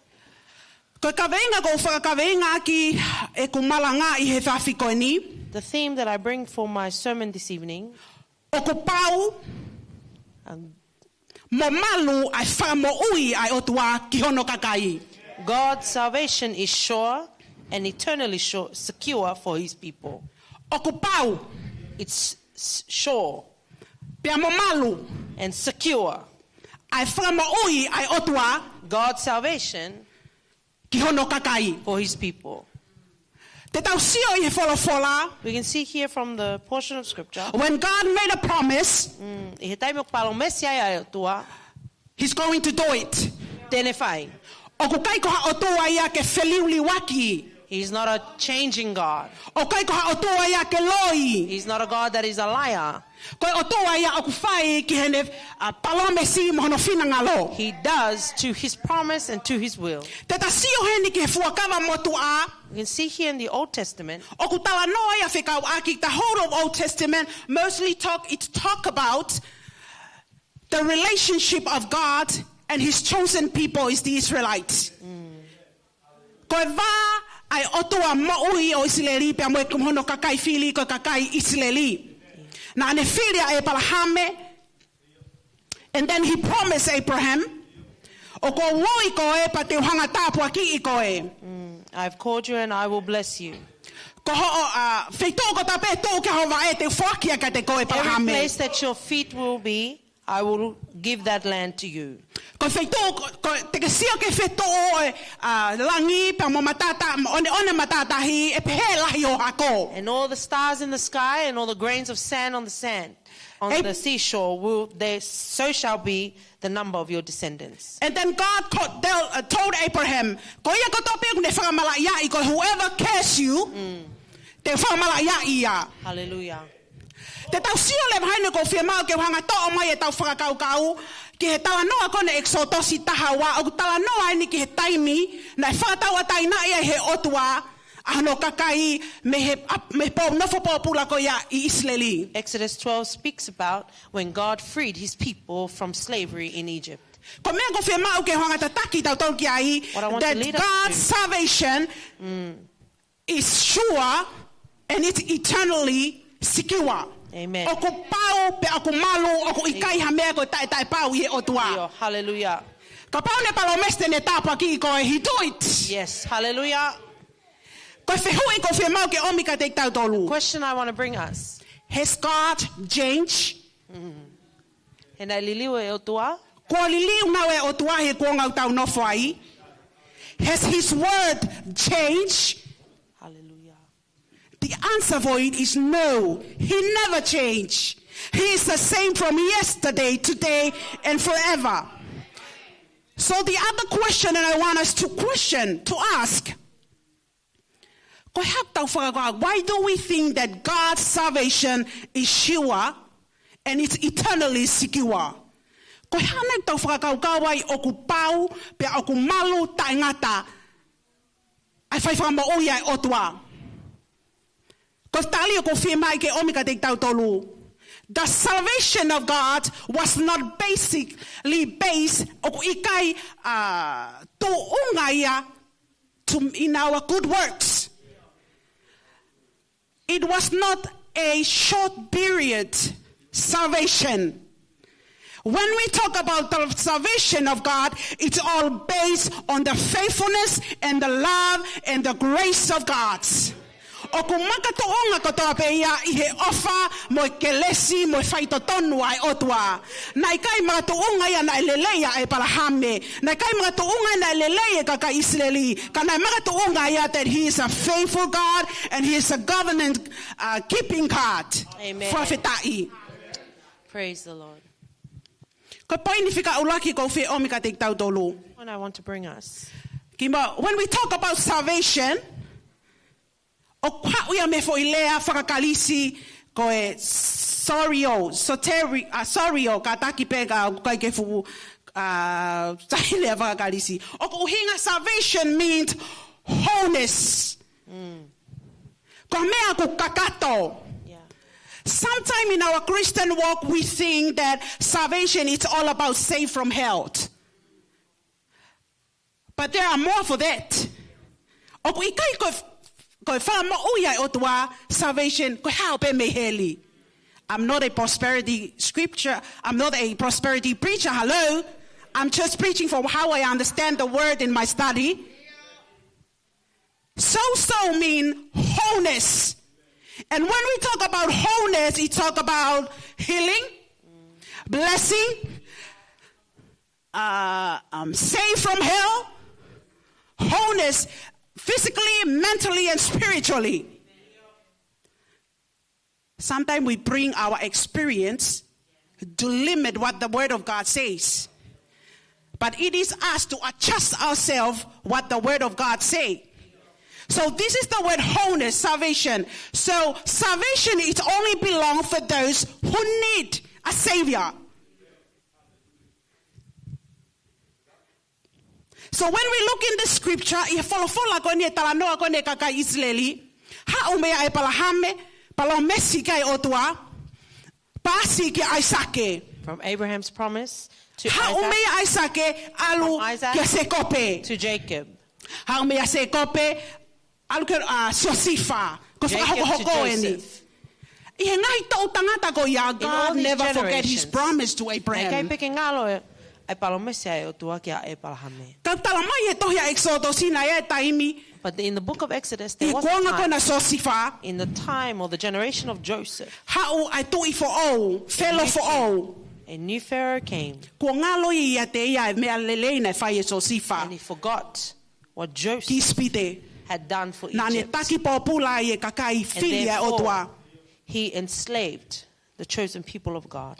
Ko e kaveinga ʻoku ou fakakaveinga ʻaki ʻeku malanga ʻi he efiafi ko eni. The theme that I bring for my sermon this evening, ʻOku pau um, mo malu ʻa e fakamoʻui ʻa e ʻOtua ki hono kakai. God's salvation is sure and eternally sure, secure for his people. ʻOku pau It's s- sure pea mo malu and secure. ʻa e fakamoʻui ʻa e ʻOtua God's salvation ki hono kakai. for his people. Te tau sio ʻi he folofola, We can see here from the portion of scripture, when God made a promise, mm, ʻi he taimi ʻoku palōmesi ai ʻa e ʻOtua, he's going to do it. te ne fai. ʻOku ʻikai ko ha ʻOtua ia ke feliuliuaki. He's not a changing God. ʻOku ʻikai ko ha ʻOtua ia ke loi. He's not a God that is a liar. Ko e ʻOtua ia ʻoku fai ki heʻene, uh, palōmesi mo hono finangalo. He does to his promise and to his will. Te ta sio heni ki he Fuakava Motuʻa. You can see here in the Old Testament, ʻOku talanoa ia fekauʻaki, the whole of Old Testament mostly talk, it talk about the relationship of God and his chosen people is the Israelites. Ko e vā ʻa e ʻOtua moʻui ʻo ʻIsileli pea mo e hono kakai fili ko e kakai ʻIsileli. Naʻa ne fili ʻa ʻĒpalahame, and then he promised Abraham, ʻOku ou ui koe pea te u hanga tāpuakiʻi koe. Mm, I've called you and I will bless you. Ko hoʻo, uh, feituʻu kotoa pē tuʻu ki ai ho vaʻe te u foaki ia kiate koe Every ʻĒpalahame. place that your feet will be, I will give that land to you. Ko e feituʻu, ko, ko, te ke sio ki he feituʻu ʻo e, uh, langi pea mo e matātahi, ʻoneʻone matātahi, ʻe pehē lahi hoʻo hako. And all the stars in the sky and all the grains of sand on the sand, on Ab- the seashore, will, they, so shall be the number of your descendants. And then God co-, tell, uh, told Abraham, Ko ia kotoa pē ʻoku ne fakamalaʻiaʻi koe, whoever curse you, te u fakamalaʻiaʻi ia. Hallelujah. Te tau sio leva heni ʻoku ou fiemaʻu ke u hanga toʻo mai ʻetau fakakaukau ki he talanoa ko eni ʻEkisotosi taha ua, ʻoku talanoa eni ki he taimi naʻe fakatauʻatāinaʻi ai he ʻOtua ʻa hono kakai mei he, ʻa, mei he pou nofo pōpula ko ia ʻi ʻIsileli. Exodus twelve speaks about when God freed his people from slavery in Egypt. Ko e meʻa ʻoku ou fiemaʻu ke u hanga tataki tautolu ki ai, What I want to that lead us God's to salvation is sure and it's eternally secure. Amen. ʻOku pau pea ʻoku malu, ʻoku ʻikai ha meʻa ko e taʻetaʻepau ʻi he ʻOtua. Io, hallelujah. Kapau naʻe palōmesi te ne tāpuakiʻi koe, he do it. Yes, hallelujah. Ko e fehuʻi ʻoku ou fiemaʻu ke ʻomi kiate kitautolu. Question I want to bring us. Has God changed? He naʻe liliu e ʻOtua? Kuo liliu nai e ʻOtua he kuonga ʻoku tau nofo ai? Has his word changed? Hallelujah. The answer for it is no. He never changed. He is the same from yesterday, today, and forever. So the other question that I want us to question, to ask, Ko e hā ʻetau fakakaukau, why do we think that God's salvation is sure and it's eternally secure? Ko e hā nai ʻoku tau fakakaukau ai ʻoku pau, pea ʻoku malu taʻengata ʻa e fai fakamoʻui ʻa e ʻOtua? Ko e tali ʻoku ou fie maʻu ke ʻomi kiate kitautolu. The salvation of God was not basically based, ʻoku ʻikai, uh, tuʻunga ia to, in our good works. It was not a short period salvation. When we talk about the salvation of God, it's all based on the faithfulness and the love and the grace of God. ʻOku makatuʻunga kotoa pē ia ʻi he ʻofa mo e kelesi mo e faitotonu ʻa e ʻOtua. Naʻe ʻikai makatuʻunga ia naʻe lelei ʻa ʻĒpalahame. Naʻe ʻikai makatuʻunga naʻe lelei e kakai ʻIsileli. Ka naʻe makatuʻunga ia that he is a faithful God and he is a covenant, uh, keeping God. Amen. Fakafetaʻi. Praise the Lord. Ko e poini fika ʻuluaki ʻoku ou fie ʻomi kiate kitautolu. One I want to bring us. Kimuʻa, when we talk about salvation, ʻoku haʻu ia mei he foʻi lea faka-Kalisi ko e soterio, soteri-, uh, soterio, kātaki pē ka ʻoku ʻikai ke fuʻu, uh, sai lea faka-Kalisi. ʻOku ʻuhinga salvation means wholeness. Ko e meʻa ʻoku kakato. Yeah. Sometime in our Christian walk, we think that salvation is all about save from hell. But there are more for that. ʻOku ʻikai ko, ko e fakamoʻui ʻa e ʻOtua, salvation, ko e hao pē mei heli. I'm not a prosperity scripture. I'm not a prosperity preacher. Hello? I'm just preaching from how I understand the word in my study. Sozo mean wholeness. And when we talk about wholeness, we talk about healing, blessing, uh, um, save from hell, wholeness, physically, mentally, and spiritually. Sometimes we bring our experience to limit what the Word of God says. But it is us to adjust ourselves what the Word of God say. So this is the word wholeness, salvation. So salvation is only belong for those who need a Savior. So when we look in the scripture, ʻi he folofola ko eni, ʻa e talanoa ko eni ʻa e kakai ʻIsileli, haʻu meia ʻĒpalahame, palōmesi ki ai ʻOtua, pasi kia ʻAisake. From Abraham's promise to haʻu Isaac, meia ʻAisake, ʻalu from Isaac kia Sēkope. To Jacob. Haʻu meia Sēkope, ʻalu kia, uh, Siosifa, ko e Jacob to fakahokohoko eni. Joseph. ʻI he ngaahi toʻu tangata ko ia, in all God these never forget his generations, promise to Abraham. Naʻe ʻikai pē ke ngalo e, e palōmesi ʻa e ʻOtua kia ʻĒpalahame. Ka tala mai he tohi ʻa ʻEkisoto naʻe ʻi ai e taimi, but in the book of Exodus, there was a time, ʻi he kuonga ko ena ʻo Siosifa, in the time or the generation of Joseph, haʻu ʻa e tuʻi foʻou, Felo foʻou. A new king, a new Pharaoh came. Kuo ngalo ʻiate ia e meʻa lelei naʻe fai ʻe Siosifa. And he forgot what Joseph ki ʻIsipite. Had done for Egypt. Naʻa ne taki pōpula ai e kakai fili ʻa e ʻOtua. And therefore, he enslaved the chosen people of God.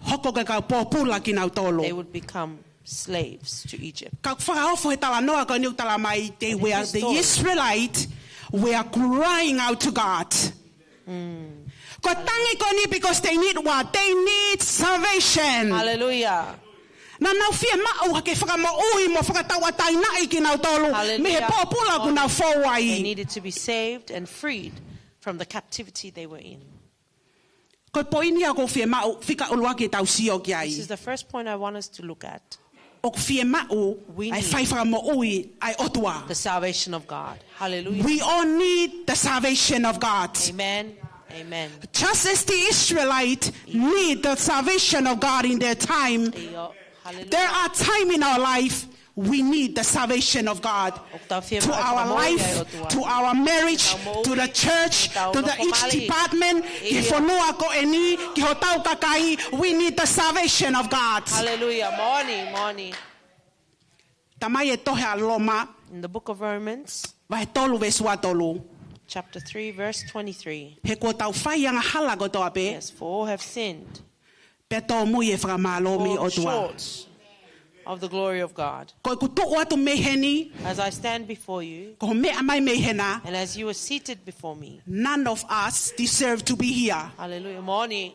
Hoko ko e kau pōpula kinautolu. They would become slaves to Egypt. Ka ʻoku fakaofo he talanoa ko eni ʻoku tala mai, they were, the Israelites were crying out to God. But in this story, mm, ko e tangi ko eni because they need what? They need salvation. Hallelujah. Naʻa nau fiemaʻu ke fakamoʻui mo fakatauʻatāinaʻi kinautolu mei he pōpula ʻoku nau fou ai. Hallelujah. They needed to be saved and freed from the captivity they were in. Ko e poini ia ʻoku ou fiemaʻu fika ʻuluaki ke tau sio ki ai. This is the first point I want us to look at. ʻOku fiemaʻu ʻa e fai fakamoʻui ʻa e ʻOtua. We need the salvation of God. Hallelujah. We all need the salvation of God. Amen. Amen. Just as the Israelites need the salvation of God in their time, ʻio. Hallelujah. There are times in our life we need the salvation of God to our life, to our marriage, to the church, to the each department, ki he fonua ko eni, ki hotau kakai, we need the salvation of God. Hallelujah. Moʻoni, moʻoni. Tala mai e tohi ʻa Loma, in the book of Romans, vahe tolu veesi ua tolu. Chapter three, verse twenty-three. He kuo tau fai angahala kotoa pē. Yes, for all have sinned. Pea tōmui e fakamālō mei he ʻOtua. Fall short of the glory of God. Ko ʻeku tuʻu atu mei heni. As I stand before you, ko hoʻo meʻa mai mei hena. And as you were seated before me. None of us deserve to be here. Hallelujah. Moʻoni.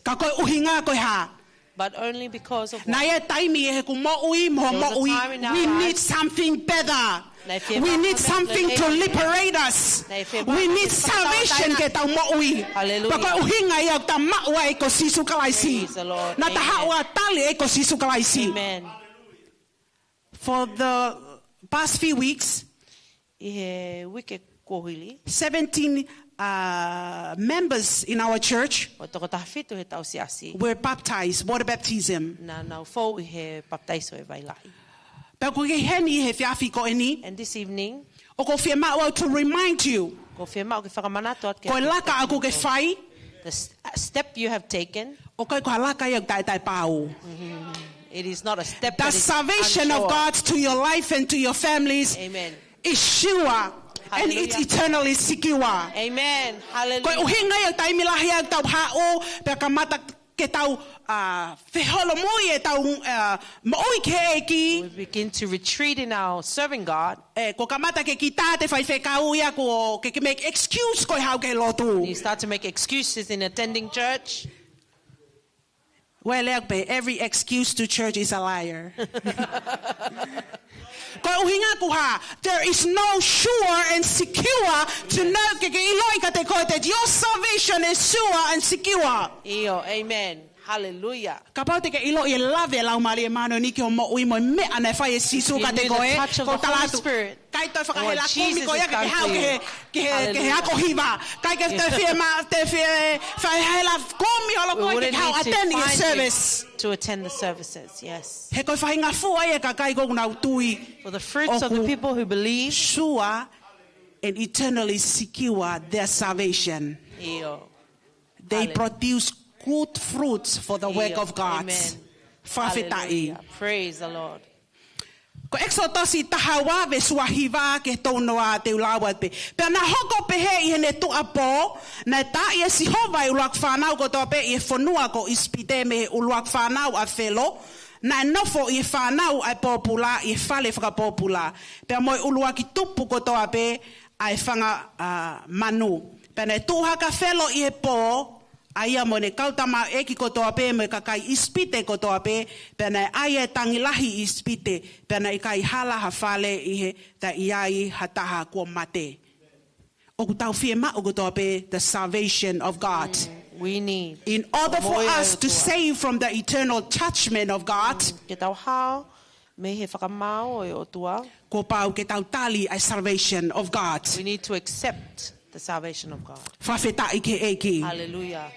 Ka ko e ʻuhinga ko e hā? But only because of what? Naʻe ʻi ai e taimi ʻi heʻeku moʻui mo hoʻo moʻui. There was a time in our lives. We need something better. Naʻe fiemaʻu ha meʻa lelei. We need something to liberate us. Naʻe fiemaʻu ha meʻa ke fakatauʻatāina. We need salvation ki heʻetau moʻui. Hallelujah. Pea ko e ʻuhinga ia ʻoku tau maʻu ai ko Sīsū Kalaisi. Praise the Lord. Amen. Naʻa tau haʻu ʻo tali ʻe ko Sīsū Kalaisi. Amen. For the past few weeks, ʻi he uike kuo hili, seventeen, uh, members in our church, ʻo e tokotaha fitu heʻetau siasi, were baptized, water baptism. Naʻa nau fou ʻi he papitaiso ʻo e vai lahi. Pea ʻoku ou kei ʻi heni he efiafi ko eni. And this evening, ʻoku ou fiemaʻu au to remind you, ʻoku ou fiemaʻu ke fakamanatu atu kiate kimoutolu. Ko e laka ʻoku ke fai, the s-, uh, step you have taken, ʻoku ʻikai ko ha laka ia ʻoku taʻetaʻepau. Mm-hmm. It is not a step that is unsure. The salvation of God to your life and to your families, amen, is sure and it's, hallelujah, eternally secure. Amen. Hallelujah. Ko e ʻuhinga ia ʻoku taimi lahi ʻoku tau haʻu, pea kamata ke tau, uh, feholomui ʻetau, uh, moʻui ki he ʻEiki. We begin to retreat in our serving God. ʻE, kuo kamata ke kita te faifekau ia kuo ke, ke make excuse ko e haʻu ki he lotu. You start to make excuses in attending church. Well, like, every excuse to church is a liar. Ko e ʻuhinga ʻoku hā, there is no sure and secure to know ke ke ʻiloʻi kiate koe that your salvation is sure and secure. ʻIo, amen. Hallelujah. Kapau te ke ʻiloʻi e lave ʻa e Laumālie Māʻoniʻoni ki hoʻo moʻui mo e meʻa naʻe fai ʻe Sīsū kiate koe, ʻoku ou tala atu, if you knew the touch of the Holy Spirit, ʻikai toe fakahela kumi koe ia ke ke haʻu ki he, ki he, ki he ako hiva. Hallelujah. ʻIkai toe fiemaʻu, toe fie, fakahela kumi holo koe ke ke haʻu ʻo attend e service. We wouldn't need to find you to attend the services, yes. He ko e faʻahinga fua ia ʻa e kakai ʻoku nau tui. For the fruits of the people who believe, ʻoku sure and eternally secure their salvation. ʻIo. Hallelujah. They produce good fruits for the work of God. ʻIo. Amen. Fakafetaʻi. Hallelujah. Praise the Lord. Ko ʻEkisoto taha ua veesi ua hiva ki he tolu noa te u lau atu pē. Pea naʻe hoko pehē ʻi heʻene tuʻuapō, naʻe taaʻi ʻe Sihova e ʻuluaki fānau kotoa pē ʻi he fonua ko ʻIsipite mei he ʻuluaki fānau ʻa Felo, naʻe nofo ʻi he fānau ʻa e pōpula ʻi he fale fakapōpula, pea mo e ʻuluaki tupu kotoa pē ʻa e fanga, ā, manu. Pea naʻe tuʻu hake ʻa Felo ʻi he pō, ʻa ia mo ʻene kau tamaioʻeiki kotoa pē mo e kakai ʻIsipite kotoa pē, pea naʻe ʻai e tangi lahi ʻi ʻIsipite, pea naʻe ʻikai hala ha fale ʻi he, ta ʻi ai ha taha kuo mate. ʻOku tau fiemaʻu kotoa pē the salvation of God. Mm, we need. In order for us to save from the eternal judgment of God, mm, ke tau hao mei he fakamaau ʻo e ʻOtua, kuo pau ke tau tali ʻa e salvation of God. We need to accept the salvation of God. Fakafetaʻi ki he ʻEiki. Hallelujah.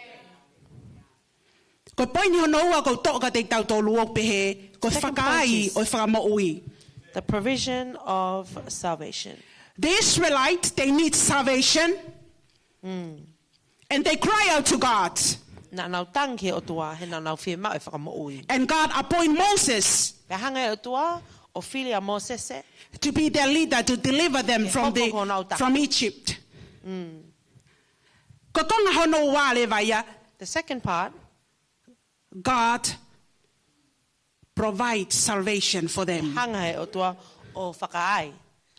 Ko e poini hono ua ʻoku ou toʻo kiate kitautolu ʻoku pehē, ko e fakaai ʻo e fakamoʻui. Second point is the provision of salvation. The Israelite, they need salvation. Mm. And they cry out to God. Naʻa nau tangi ki he ʻOtua, he naʻa nau fiemaʻu e fakamoʻui. And God appoint Moses. Pea hanga ʻe he ʻOtua ʻo fili ʻa Mōsese, to be their leader, to deliver them from the, from Egypt. Ke hoko ko honau taha. Mm. Ko e konga hono ua leva ia. The second part. God provide salvation for them. Hanga ʻe he ʻOtua ʻo fakaai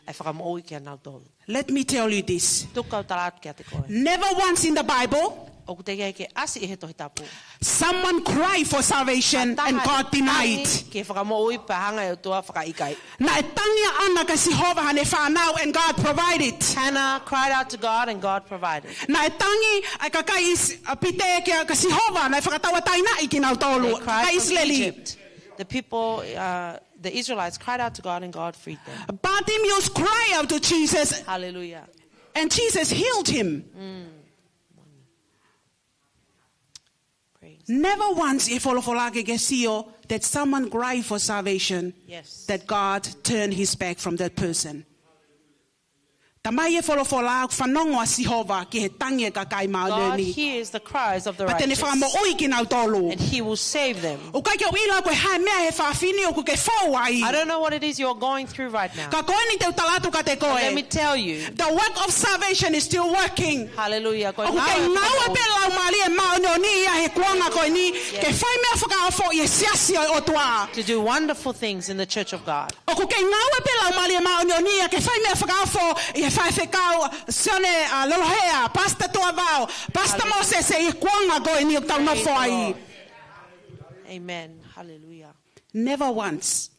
ʻa e fakamoʻui kia nautolu. Let me tell you this. Tuku ke u tala atu kiate koe. Never once in the Bible, ʻoku teʻeki ke ʻasi ʻi he Tohi Tapu, someone cry for salvation and God denied. Ha taha ʻe tangi ki he fakamoʻui pea hanga ʻe he ʻOtua ʻo fakaʻikaiʻi. Naʻe tangi ʻa ʻAna kia Sihova haʻane fānau and God provided. Hannah cried out to God and God provided. Naʻe tangi ʻa e kakai ʻIsi-, ʻa ʻIsipite kia, kia Sihova, naʻe fakatauʻatāinaʻi kinautolu. They cried from Egypt. Kakai ʻIsileli. The people, uh, the Israelites cried out to God and God freed them. Bartimaeus cried out to Jesus. Hallelujah. And Jesus healed him. Mm. Praise. Never once ʻi he folofola ke ke sio that someone cry for salvation, yes, that God turn his back from that person. Talamai ʻe he folofola ʻoku fanongo ʻa Sihova ki he tangi ʻa e kakai māʻoniʻoni. God hears the cries of the righteous. Pea te ne fakamoʻui kinautolu. And he will save them. ʻOku ʻikai ke u ʻilo ko e hā e meʻa he efiafi ni ʻoku ke fou ai. I don't know what it is you're going through right now. Ka ko eni te u tala atu kiate koe. But let me tell you. The work of salvation is still working. Hallelujah. Ko e ngāue ʻa e ʻOtua. ʻOku kei ngāue pē Laumālie Māʻoniʻoni ia he kuonga ko eni, yes, ke fai meʻa fakaofo ʻi he siasi ʻo e ʻOtua. To do wonderful things in the church of God. ʻOku kei ngāue pē Laumālie Māʻoniʻoni ia ke fai meʻa fakaofo ʻi he faifekau Sione, ā, Lolohea, Pastor Tuavao, Pastor Mōsese, ʻi he kuonga ko eni ʻoku tau nofo ai. Praise the Lord. Amen. Hallelujah. Never once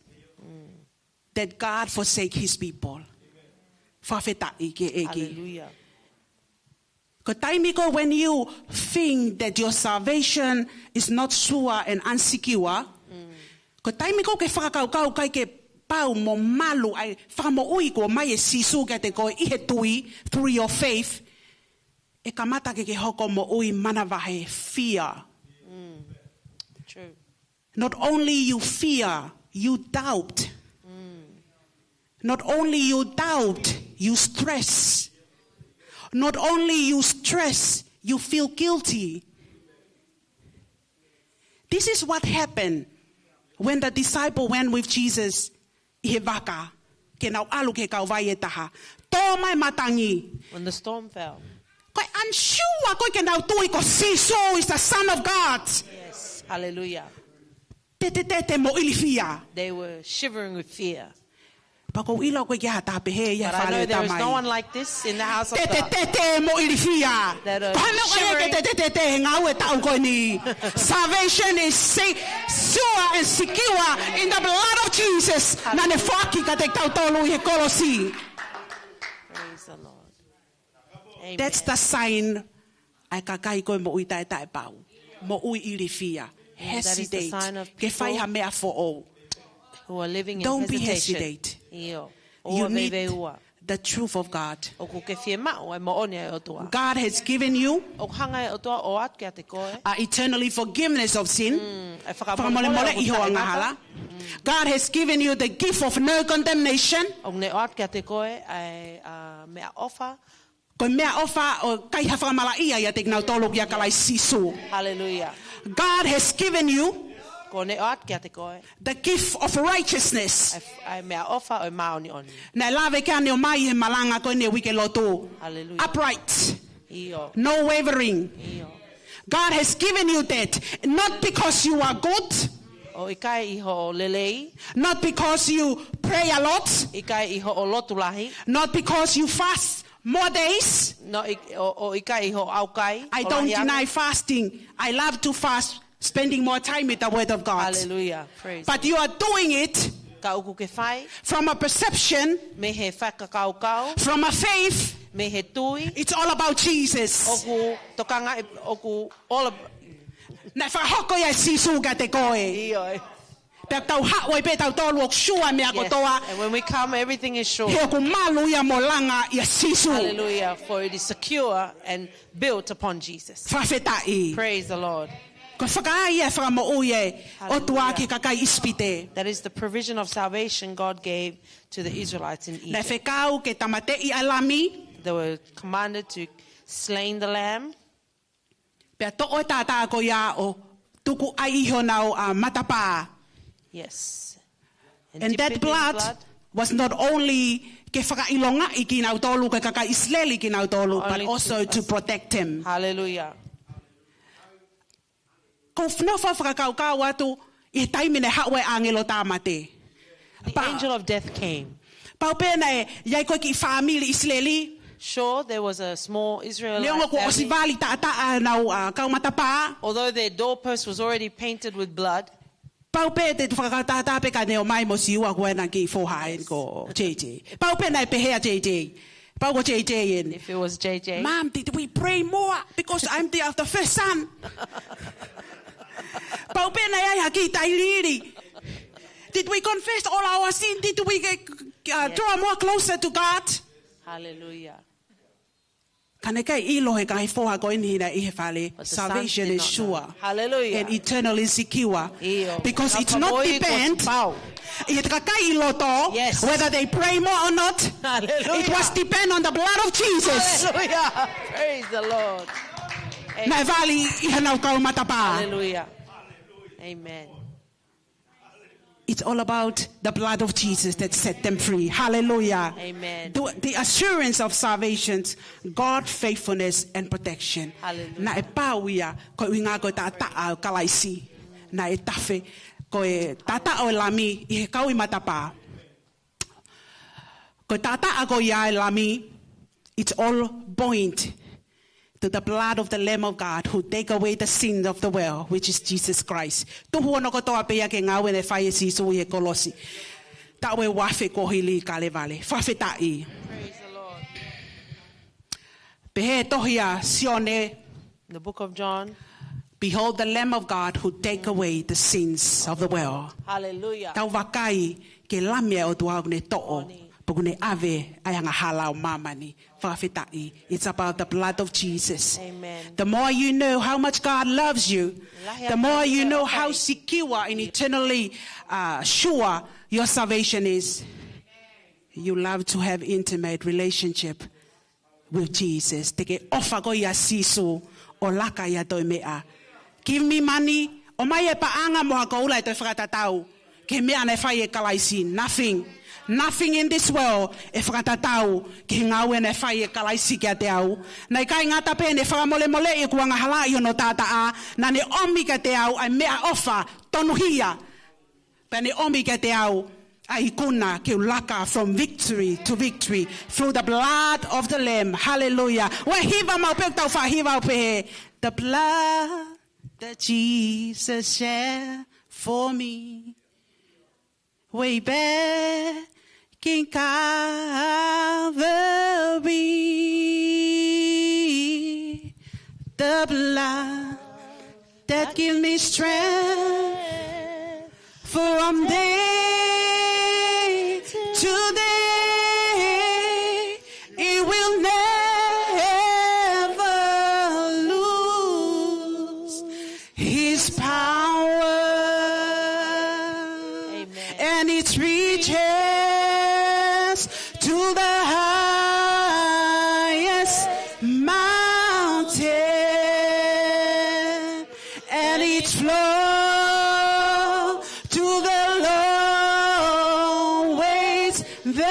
did God forsake his people. Fakafetaʻi ki he ʻEiki. Hallelujah. Ko e taimi ko ē when you think that your salvation is not sure and unsecure, ko e taimi ko ē ke fakakaukau ʻikai ke pau mo malu ʻa e fakamoʻui kuo ʻomai ʻe Sīsū kiate koe ʻi he tui, through your faith, ʻe kamata ke ke hoko moʻui manavahē, fear. True. Not only you fear, you doubt. Not only you doubt, you stress. Not only you stress, you feel guilty. This is what happened when the disciple went with Jesus ʻi he vaka, ke nau ʻalu ki he kauvai ʻe taha. Tō mai matangi. When the storm fell. Ko e unsure ko ē ke nau tui ko Sīsū is the Son of God. Yes. Hallelujah. Tetetete mo ilifia. They were shivering with fear. Pea ʻoku ou ʻilo ʻoku ʻikai ha taha pehē ia he But I fale know ʻo e there is no Tamai. One like this in the house of God. Tetetete mo ilifia. That are Ko e hā e meʻa ʻoku ʻikai ke shivering. Tetetete he ngāue ʻa e taʻu ko eni. Salvation is sa- sure and secure in the blood of Jesus. Naʻa ne foaki kiate kitautolu ʻi he kolosi. Praise the Lord. Amen. That's the sign ʻa e kakai ko ē moʻui taʻetaʻepau. Moʻui ilifia. And that is the Hesitate. Sign of Ke fai people ha meʻa foʻou. Who are living in Don't be hesitation. Hesitate. ʻIo. You ʻOua need veveua. The truth of God. ʻOku ke fiemaʻu e moʻoni ʻa e ʻOtua. God has given you ʻOku hanga ʻe he ʻOtua ʻo ʻoatu kiate koe. A eternally forgiveness of sin. Mm, e Fakamolemoleʻi ho angahala. God has given you the gift of no condemnation. ʻOku ne ʻoatu kiate koe ʻa e, ʻa, meʻaʻofa. Ko e meʻaʻofa ʻo e ʻikai ha fakamalaʻia ʻiate kinautolu ʻoku ʻia Kalaisi Sīsū. Hallelujah. God has given you Ko ne ʻoatu kiate koe. The gift of righteousness. ʻA e, ʻa e meʻaʻofa ʻo e māʻoniʻoni. Naʻe lave ki ai ʻene ʻomai he malanga ko eni he uike lotu. Hallelujah. Upright. ʻIo. No wavering. ʻIo. God has given you that, not because you are good, ʻO ʻikai ʻi hoʻo lelei. Not because you pray a lot, ʻIkai ʻi hoʻo lotu lahi. Not because you fast more days. No, ʻi-, ʻo, ʻo ʻikai ʻi hoʻo ʻaukai. I ʻO don't lahi ange. Deny fasting. I love to fast, spending more time with the Word of God. Hallelujah. Praise But the you are doing it Ka ʻoku ke fai. From a perception, Mei he fakakaukau. From a faith. Mei he tui. It's all about Jesus. ʻOku tokanga, ʻoku all ab- Naʻe fakahoko ia ʻe Sīsū kiate koe. ʻIo. Pea tau haʻu ai pē tautolu ʻoku sure meʻa Yes. kotoa. And when we come, everything is sure. He ʻoku malu ia mo langa ʻia Sīsū. Hallelujah. For it is secure and built upon Jesus. Fakafetaʻi. Praise the Lord. Ko e fakaʻā ia e fakamoʻui ʻa e ʻOtua ki he kakai ʻIsipite. That is the provision of salvation God gave to the Israelites in Naʻe Egypt. Fekau ke tāmateʻi ʻa e lami. They were commanded to slay the lamb. Pea toʻo e taʻataʻa ko ia ʻo tuku ai ʻi honau ʻa matapā. Yes. And that blood was not only ke fakaʻilongaʻi kinautolu, ke kakai ʻIsileli kinautolu, but also to protect them. Hallelujah. Ko e fānau fakakaukau atu ʻi he taimi naʻe haʻu ai e ʻāngelo tāmate. The angel of death came. Pau pē naʻe ʻi ai ko e kiʻi fāmili ʻIsileli. Sure, there was a small Israelite Neongo kuo ʻosi family. Vali taʻataʻa ʻenau ʻa, kau matapā. Although their doorpost was already painted with blood, Pau pē te fakakaukau pē ka ne ʻomai mo Siua ko ena kiʻi foha ʻeni ko J J. Pau pē naʻe pehē ʻa J J. Pau ko J J ʻeni. If it was J J. Mom, did we pray more? Because I'm the, the first son. Pau pē naʻe ʻi ai ha kiʻi tailiili. Did we confess all our sin? Did we get, uh, draw more closer to God? Hallelujah. Ka naʻe ʻikai ʻilo ʻe he ngaahi foha ko eni naʻe ʻi he fale. Salvation is sure. Hallelujah. And eternally secure. Because it's not depend ʻi he kakai ʻi loto, whether they pray more or not. It was depend on the blood of Jesus. Hallelujah. Praise the Lord. Naʻe vali ʻi honau kau matapā. Hallelujah. Amen. It's all about the blood of Jesus that set them free. Hallelujah. Amen. The, the assurance of salvation, God faithfulness and protection. Hallelujah. Naʻe pau ia, ko e ʻuhinga ko e taʻataʻa ʻo Kalaisi. Naʻe tafe, ko e taʻataʻa ʻo e lami ʻi he kau ʻi matapā. Ko e taʻataʻa ko ia ʻo e lami, it's all point to the blood of the Lamb of God who take away the sins of the world, which is Jesus Christ. Tuhu hono kotoa pē ia ki he ngāue naʻe fai ʻe Sīsū ʻi he kolosi. Taʻu ʻe uaafe kuo hili ʻi Kalevale. Fakafetaʻi. Praise the Lord. Pehē ʻe he tohi ʻa Sione, The book of John. Behold the Lamb of God who take away the sins of the world. Hallelujah. Tau vakai ki he Lami ʻa e ʻOtua ʻoku ne toʻo, pea ʻoku ne ʻave ʻa e angahala ʻo māmani. Fakafetaʻi. It's about the blood of Jesus. Amen. The more you know how much God loves you, the more you know how secure and eternally, uh, sure your salvation is, you love to have intimate relationship with Jesus. Te ke ʻofa koe ʻia Sīsū ʻo laka ʻi ha toe meʻa. Give me money, ʻomai e paʻanga mo ha koula ʻe toe fakatatau ki he meʻa naʻe fai ʻe Kalaisi. Nothing. Nothing in this world ʻe fakatatau ki he ngāue naʻe fai ʻe Kalaisi kiate au. Naʻe ʻikai ngata pē heʻene fakamolemoleʻi ʻeku angahala ʻi hono taʻataʻa, naʻa ne ʻomi kiate au ʻa e meʻaʻofa tonuhia. Pea ne ʻomi kiate au ʻa e ikuna ke u laka from victory to victory through the blood of the Lamb. Hallelujah. Ua hiva maʻu pē ʻoku tau faʻa hiva ʻo pehē, the blood that Jesus shed for me way back in Calvary. The blood that give me strength from day to day. It will never lose his power. Amen. And it reaches to the highest mountain, and it flows to the lowest valley.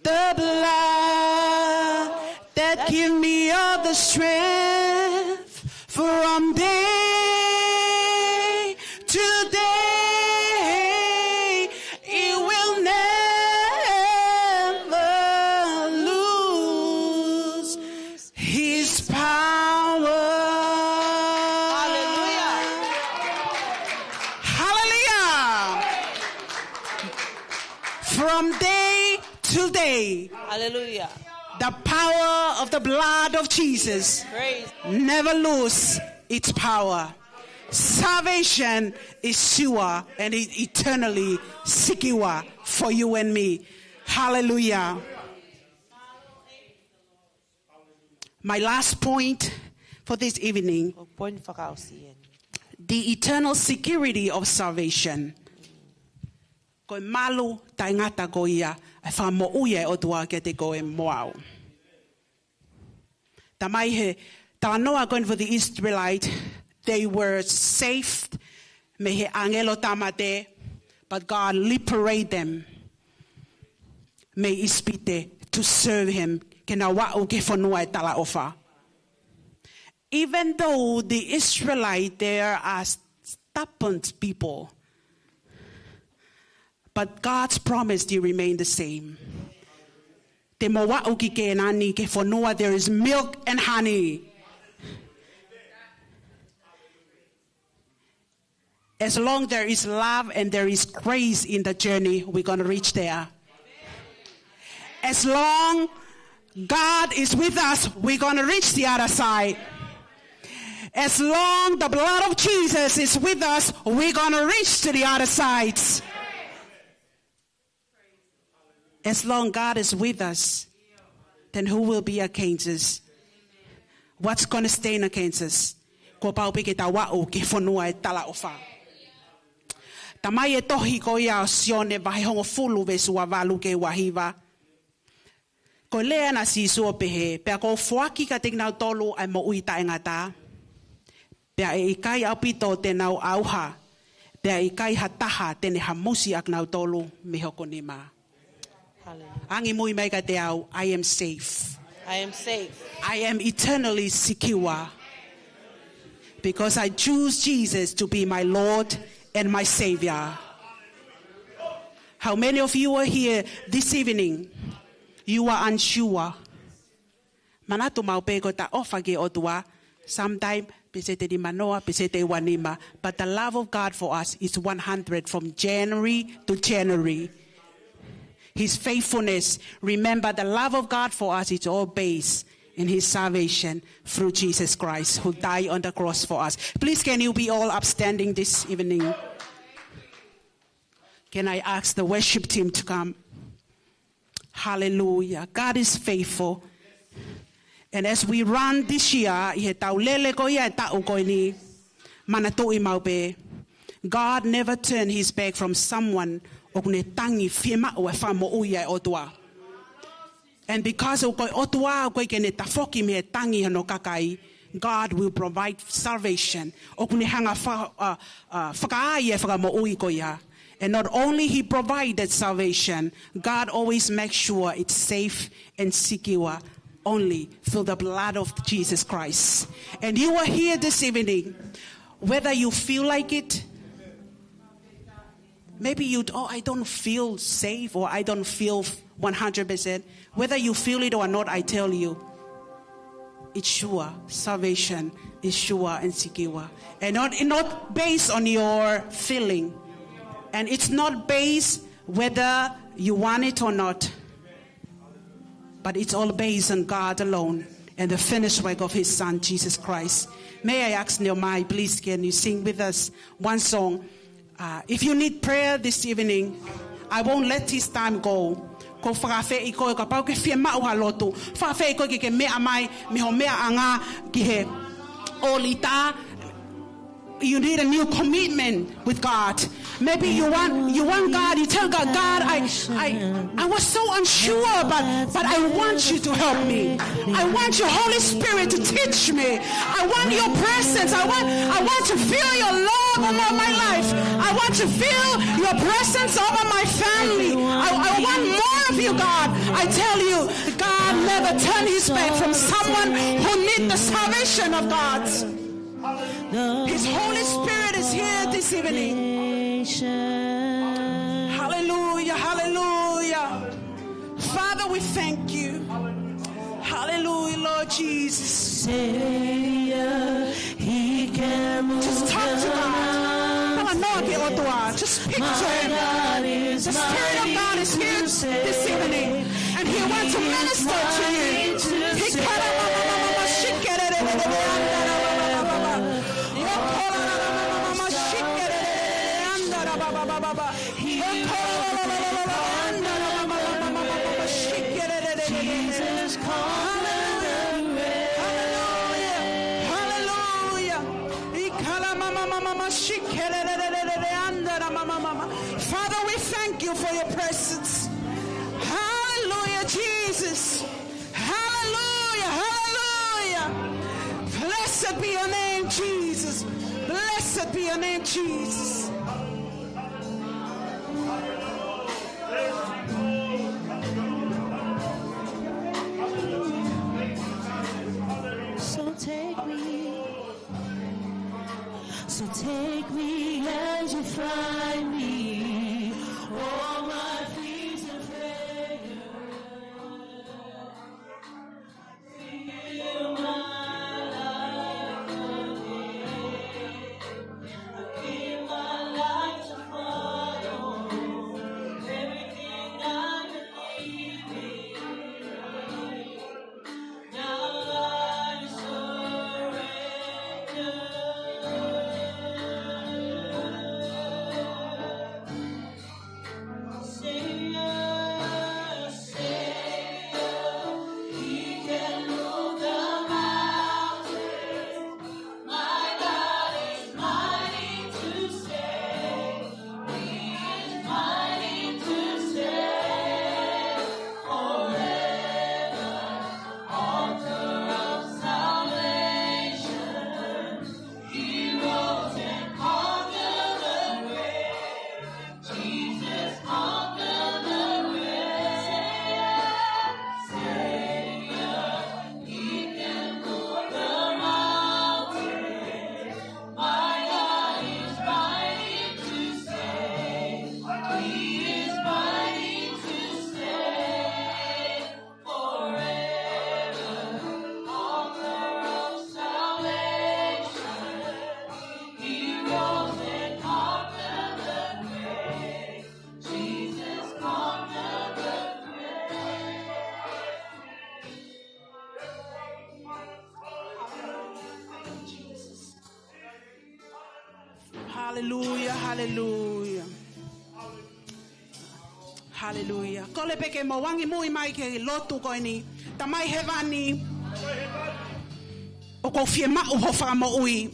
The blood that give me all the strength from day to day, it will never lose his power. Hallelujah. Hallelujah. From day to day, Hallelujah. The power of the blood of Jesus Praise. Never lose its power. Salvation is sure and is eternally secure for you and me. Hallelujah. My last point for this evening, Ko e poini fakaʻosi eni. The eternal security of salvation. Ko e malu taʻengata ko ia ʻa e fakamoʻui ʻa e ʻOtua kiate koe mo au. Talamai he talanoa ko eni for the Israelite, they were saved mei he ʻāngelo tāmate, but God liberate them mei ʻIsipite to serve him, ke nau aʻu ki he fonua ʻo e talaʻofa. Even though the Israelite, they are stubborn people, but God's promise still remain the same. Te mou aʻu ki Kēnani, ki he fonua there is milk and honey. As long there is love and there is grace in the journey, we're gonna reach there. As long God is with us, we're gonna reach the other side. As long the blood of Jesus is with us, we're gonna reach to the other side. As long God is with us, then who will be against us? What's gonna stand against us? Kuo pau pē ke tau aʻu ki he fonua ʻo e talaʻofa. Talamai ʻe he tohi ko ia ʻo Sione vahe hongofulu veesi ua valu ki he ua hiva. Ko e lea ʻa Sīsū ʻo pehē, pea kuo u foaki kiate kinautolu ʻa e moʻui taʻengata. Pea ʻe ʻikai ʻaupito te nau ʻauha, pea ʻe ʻikai ha taha te ne hamusi ʻa kinautolu mei hoku nima. Hallelujah. Angimui mai kiate au, I am safe. I am safe. I am eternally secure because I choose Jesus to be my Lord and my Savior. How many of you are here this evening You are unsure. Manatu maʻu pē ko e taʻofa ki he ʻOtua, sometimes peseti nimanoa, peseti uanima. But the love of God for us is one hundred from January to January. His faithfulness, remember, the love of God for us is all based in his salvation through Jesus Christ, who died on the cross for us. Please, can you be all upstanding this evening? Can I ask the worship team to come? Hallelujah. God is faithful. And as we run this year, ʻi he tau lele ko ia e taʻu ko eni, manatuʻi maʻu pē, God never turned his back from someone ʻoku ne tangi fiemaʻu e fakamoʻui ʻa e ʻOtua. And because ʻoku ʻikai ko e ʻOtua ʻoku ʻikai ke ne tafoki mei he tangi hono kakai, God will provide salvation. ʻOku ne hanga fa-, uh, uh, fakaai e fakamoʻui ko ia. And not only he provided salvation, God always makes sure it's safe and secure only through the blood of Jesus Christ. And you are here this evening, whether you feel like it, maybe you, "Oh, I don't feel safe," or, "I don't feel one hundred percent." Whether you feel it or not, I tell you, it's sure. Salvation is sure and secure. And not, not based on your feeling. And it's not based whether you want it or not. But it's all based on God alone and the finished work of his Son, Jesus Christ. May I ask Neomai, please, can you sing with us one song? Uh, if you need prayer this evening, I won't let this time go. Ko e fakaafeʻi koe, kapau ʻoku ke fiemaʻu ha lotu, fakaafeʻi koe ke ke meʻa mai mei ho meʻaʻanga ki he ʻōlita. You need a new commitment with God. Maybe you want, you want God, you tell God, "God, I, I, I was so unsure, but, but I want you to help me. I want your Holy Spirit to teach me. I want your presence. I want, I want to feel your love over my life. I want to feel your presence over my family. I, I want more of you, God." I tell you, God never turned his back from someone who need the salvation of God. His Holy Spirit is here this evening. Hallelujah, hallelujah. Father, we thank you. Hallelujah, Lord Jesus. Just talk to God. Talanoa ki he ʻOtua. Just speak to him. The Spirit of God is here this evening, and he wants to minister to you. Hallelujah. Hallelujah. Hallelujah. Father, we thank you for your presence. Hallelujah, Jesus. Hallelujah. Hallelujah. Blessed be your name, Jesus. Blessed be your name, Jesus. So take me, so take me as you find me. All my fears and failures. Haleluia, haleluia. Haleluia. Kole pē ke mou angimui mai ki he lotu ko eni. Tamai Hēvani, ʻoku ou fiemaʻu ho fakamoʻui.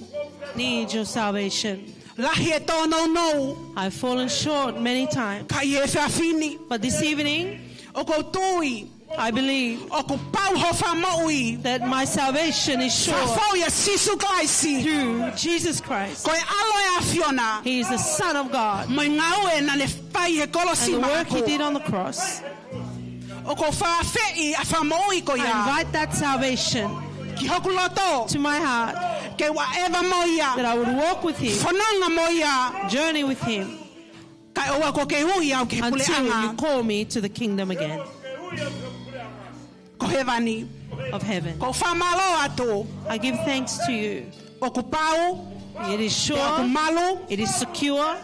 Need your salvation. Lahi e tōnounou. I've fallen short many times. Ka ʻi he efiafi ni, But this evening, ʻoku ou tui I believe ʻoku pau ho fakamoʻui that my salvation is sure fakafou ʻia Sīsū Kalaisi, through Jesus Christ, ko e ʻAlo ʻo e ʻAfiona, He is the Son of God, mo e ngāue naʻa ne fai he kolosi and the work He maʻaku. Did on the cross. ʻOku ou fakaafeʻi ʻa e fakamoʻui ko ia I invite that salvation ki hoku loto, to my heart, ke u ʻaʻeva mo ia, that I would walk with Him, fononga mo ia, journey with Him, kae ʻoua kuo ke ui au ki he until puleʻanga. You call me to the kingdom again. Ko Hēvani, of heaven, ʻoku ou fakamālō atu. I give thanks to you. ʻOku pau, It is sure, ʻoku malu, it is secure,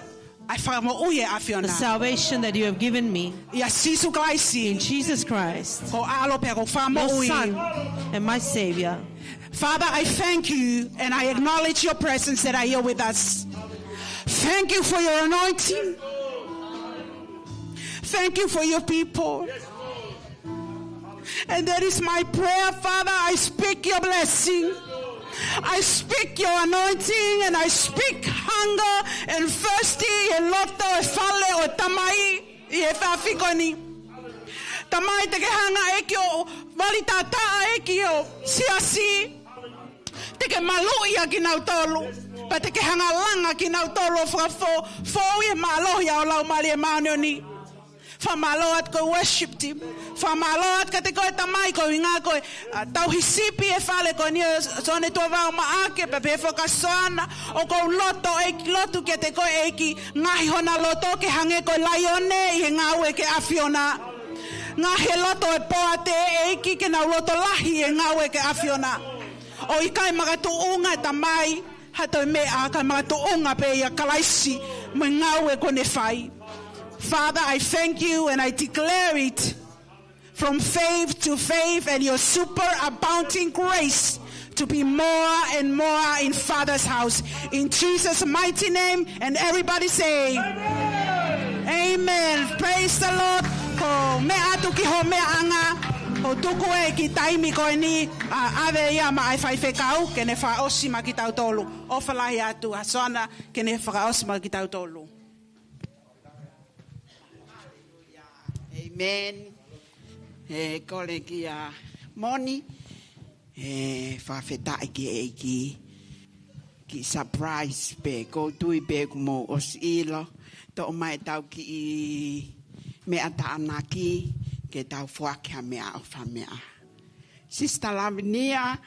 ʻa e fakamoʻui ʻa e ʻAfiona, the salvation that you have given me ʻia Sīsū Kalaisi, in Jesus Christ, ko ho ʻAlo pea ko ho Fakamoʻui, your Son and my Savior. Father, I thank you and I acknowledge your presence that are here with us. Thank you for your anointing. Thank you for your people. And that is my prayer, Father. I speak your blessing. I speak your anointing and I speak hunger and thirsty ʻi he loto ʻo e fale ʻo e Tamai ʻi he efiafi ko eni. Tamai, te ke hanga ʻEiki ʻo vali tata ʻEiki ʻo siasi. Te ke maluʻi ʻa kinautolu. Pea te ke hanga langa kinautolu ʻo fakafo-, foʻui he mālohi ʻa ho Laumālie Māʻoniʻoni. Fakamālō atu ko e worship team. Fakamālō atu kiate koe Tamai koeʻuhinga ko e, ʻa, tauhi sipi he fale ko eni ʻo Sione Tuʻavao Maʻake, pea pehē foki kia Soana. ʻOku ou loto ʻEiki, lotu kiate koe ʻEiki, ngaohi hona loto ke hangē ko e laione ʻi he ngāue ki he ʻAfiona. Ngaohi e loto ʻo e poate ʻEiki ke nau loto lahi ʻi he ngāue ki he ʻAfiona. ʻOku ʻikai makatuʻunga Tamai ha toe meʻa, ka makatuʻunga pē ʻia Kalaisi mo e ngāue kuo ne fai. Father, I thank you and I declare it from faith to faith and your superabounding grace to be more and more in Father's house. In Jesus' mighty name, and everybody say, Amen. Amen. Praise the Lord. Ko e meʻa atu ki ho meʻaʻanga, ʻoku tuku ʻEiki taimi ko eni, ʻa, ʻave ia maʻa e faifekau, ke ne fakaʻosi maʻa kitautolu. ʻOfa lahi atu, ʻa Soana, ke ne fakaʻosi maʻa kitautolu. Amen. ʻE, kole kia Moni. ʻE, fakafetaʻi ki he ʻEiki. Kiʻi surprise pē, ʻoku ou tui pē kuo mou ʻosi ʻilo. Toʻo mai ʻetau kiʻi meʻa tānaki, ke tau foaki ha meʻaʻofa meʻa. Sister Lavinia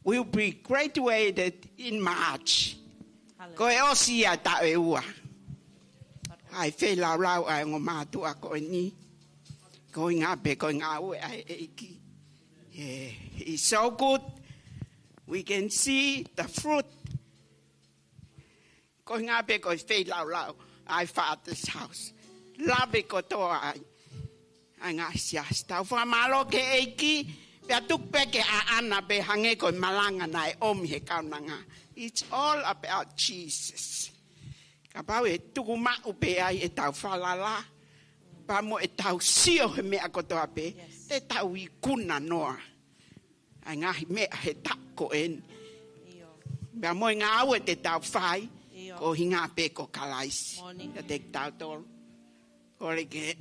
will be graduated in March. Hallelujah. Ko e ʻosi ia taʻu ʻe ua. ʻA e feilaulau ʻa e ongo mātuʻa ko eni. Koeʻuhinga pē ko e ngāue ʻa e ʻEiki. Yeah, he's so good. We can see the fruit. Koeʻuhinga pē ko e feilaulau ʻa e Father's House. Lave kotoa ai ʻa e ngaahi siasi. Tau fakamālō ki he ʻEiki, pea tuku pē ke ʻaʻana pē hangē ko e malanga naʻe ʻomi he kaunanga. It's all about Jesus. Kapau ʻe tuku maʻu pē ai ʻetau falala, pea mo ʻetau sio he meʻa kotoa pē, Yes. te tau ikuna noa ʻa e ngaahi meʻa he taʻu ko eni. ʻIo. Pea mo e ngāue te tau fai, ʻIo. koeʻuhinga pē ko Kalaisi. Moni. Kiate kitautolu. Kole ke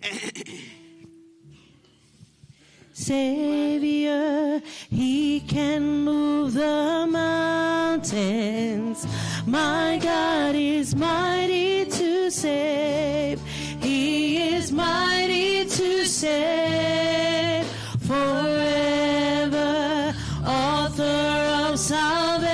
Savior, He can move the mountains. My God is mighty to save. He is mighty to save. Forever, author of salvation.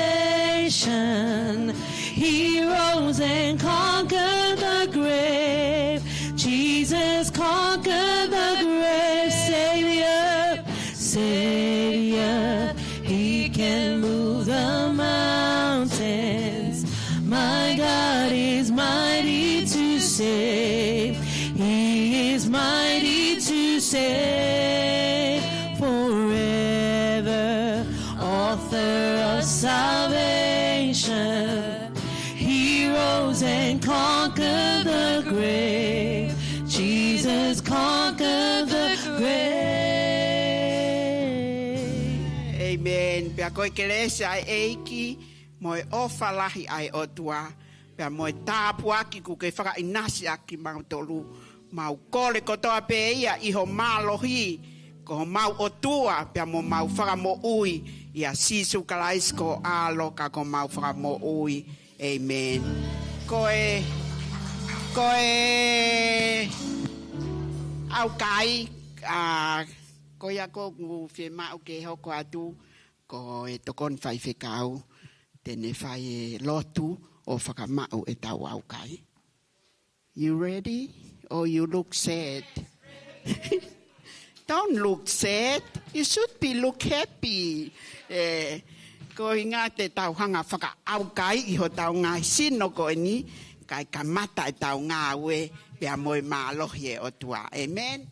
He rose and conquered the grave. Jesus conquered the grave. Savior, Savior, He can move the mountains. My God is mighty to save. He is mighty to save. Forever, author of salvation. He rose And conquer the grave. Jesus conquer the grave. Amen. Pea ko e kelesi ʻa e ʻEiki, mo e ʻofa lahi ʻa e ʻOtua, pea mo e tāpuaki kuo ke fakaʻinasi ʻaki kimautolu, mau kole kotoa pē ia ʻi ho mālohi, ko homau ʻOtua pea mo homau Fakamoʻui, ʻia Sīsū Kalaisi ko ho ʻAlo ka ko homau Fakamoʻui. Amen. Ko e, ko e ʻaukai, ʻa, ko ia ʻoku ou fiemaʻu ke hoko atu, ko e tokoni faifekau, te ne fai e lotu ʻo fakamaʻu ʻetau ʻaukai. You ready? Or you look sad? Don't look sad. You should be look happy. ʻE, ko e ʻuhinga te tau hanga fakaʻaukai ʻi hotau ngaahi sino ko eni, kae kamata ʻetau ngāue pea mo e mālohi ʻo e ʻOtua. Amen.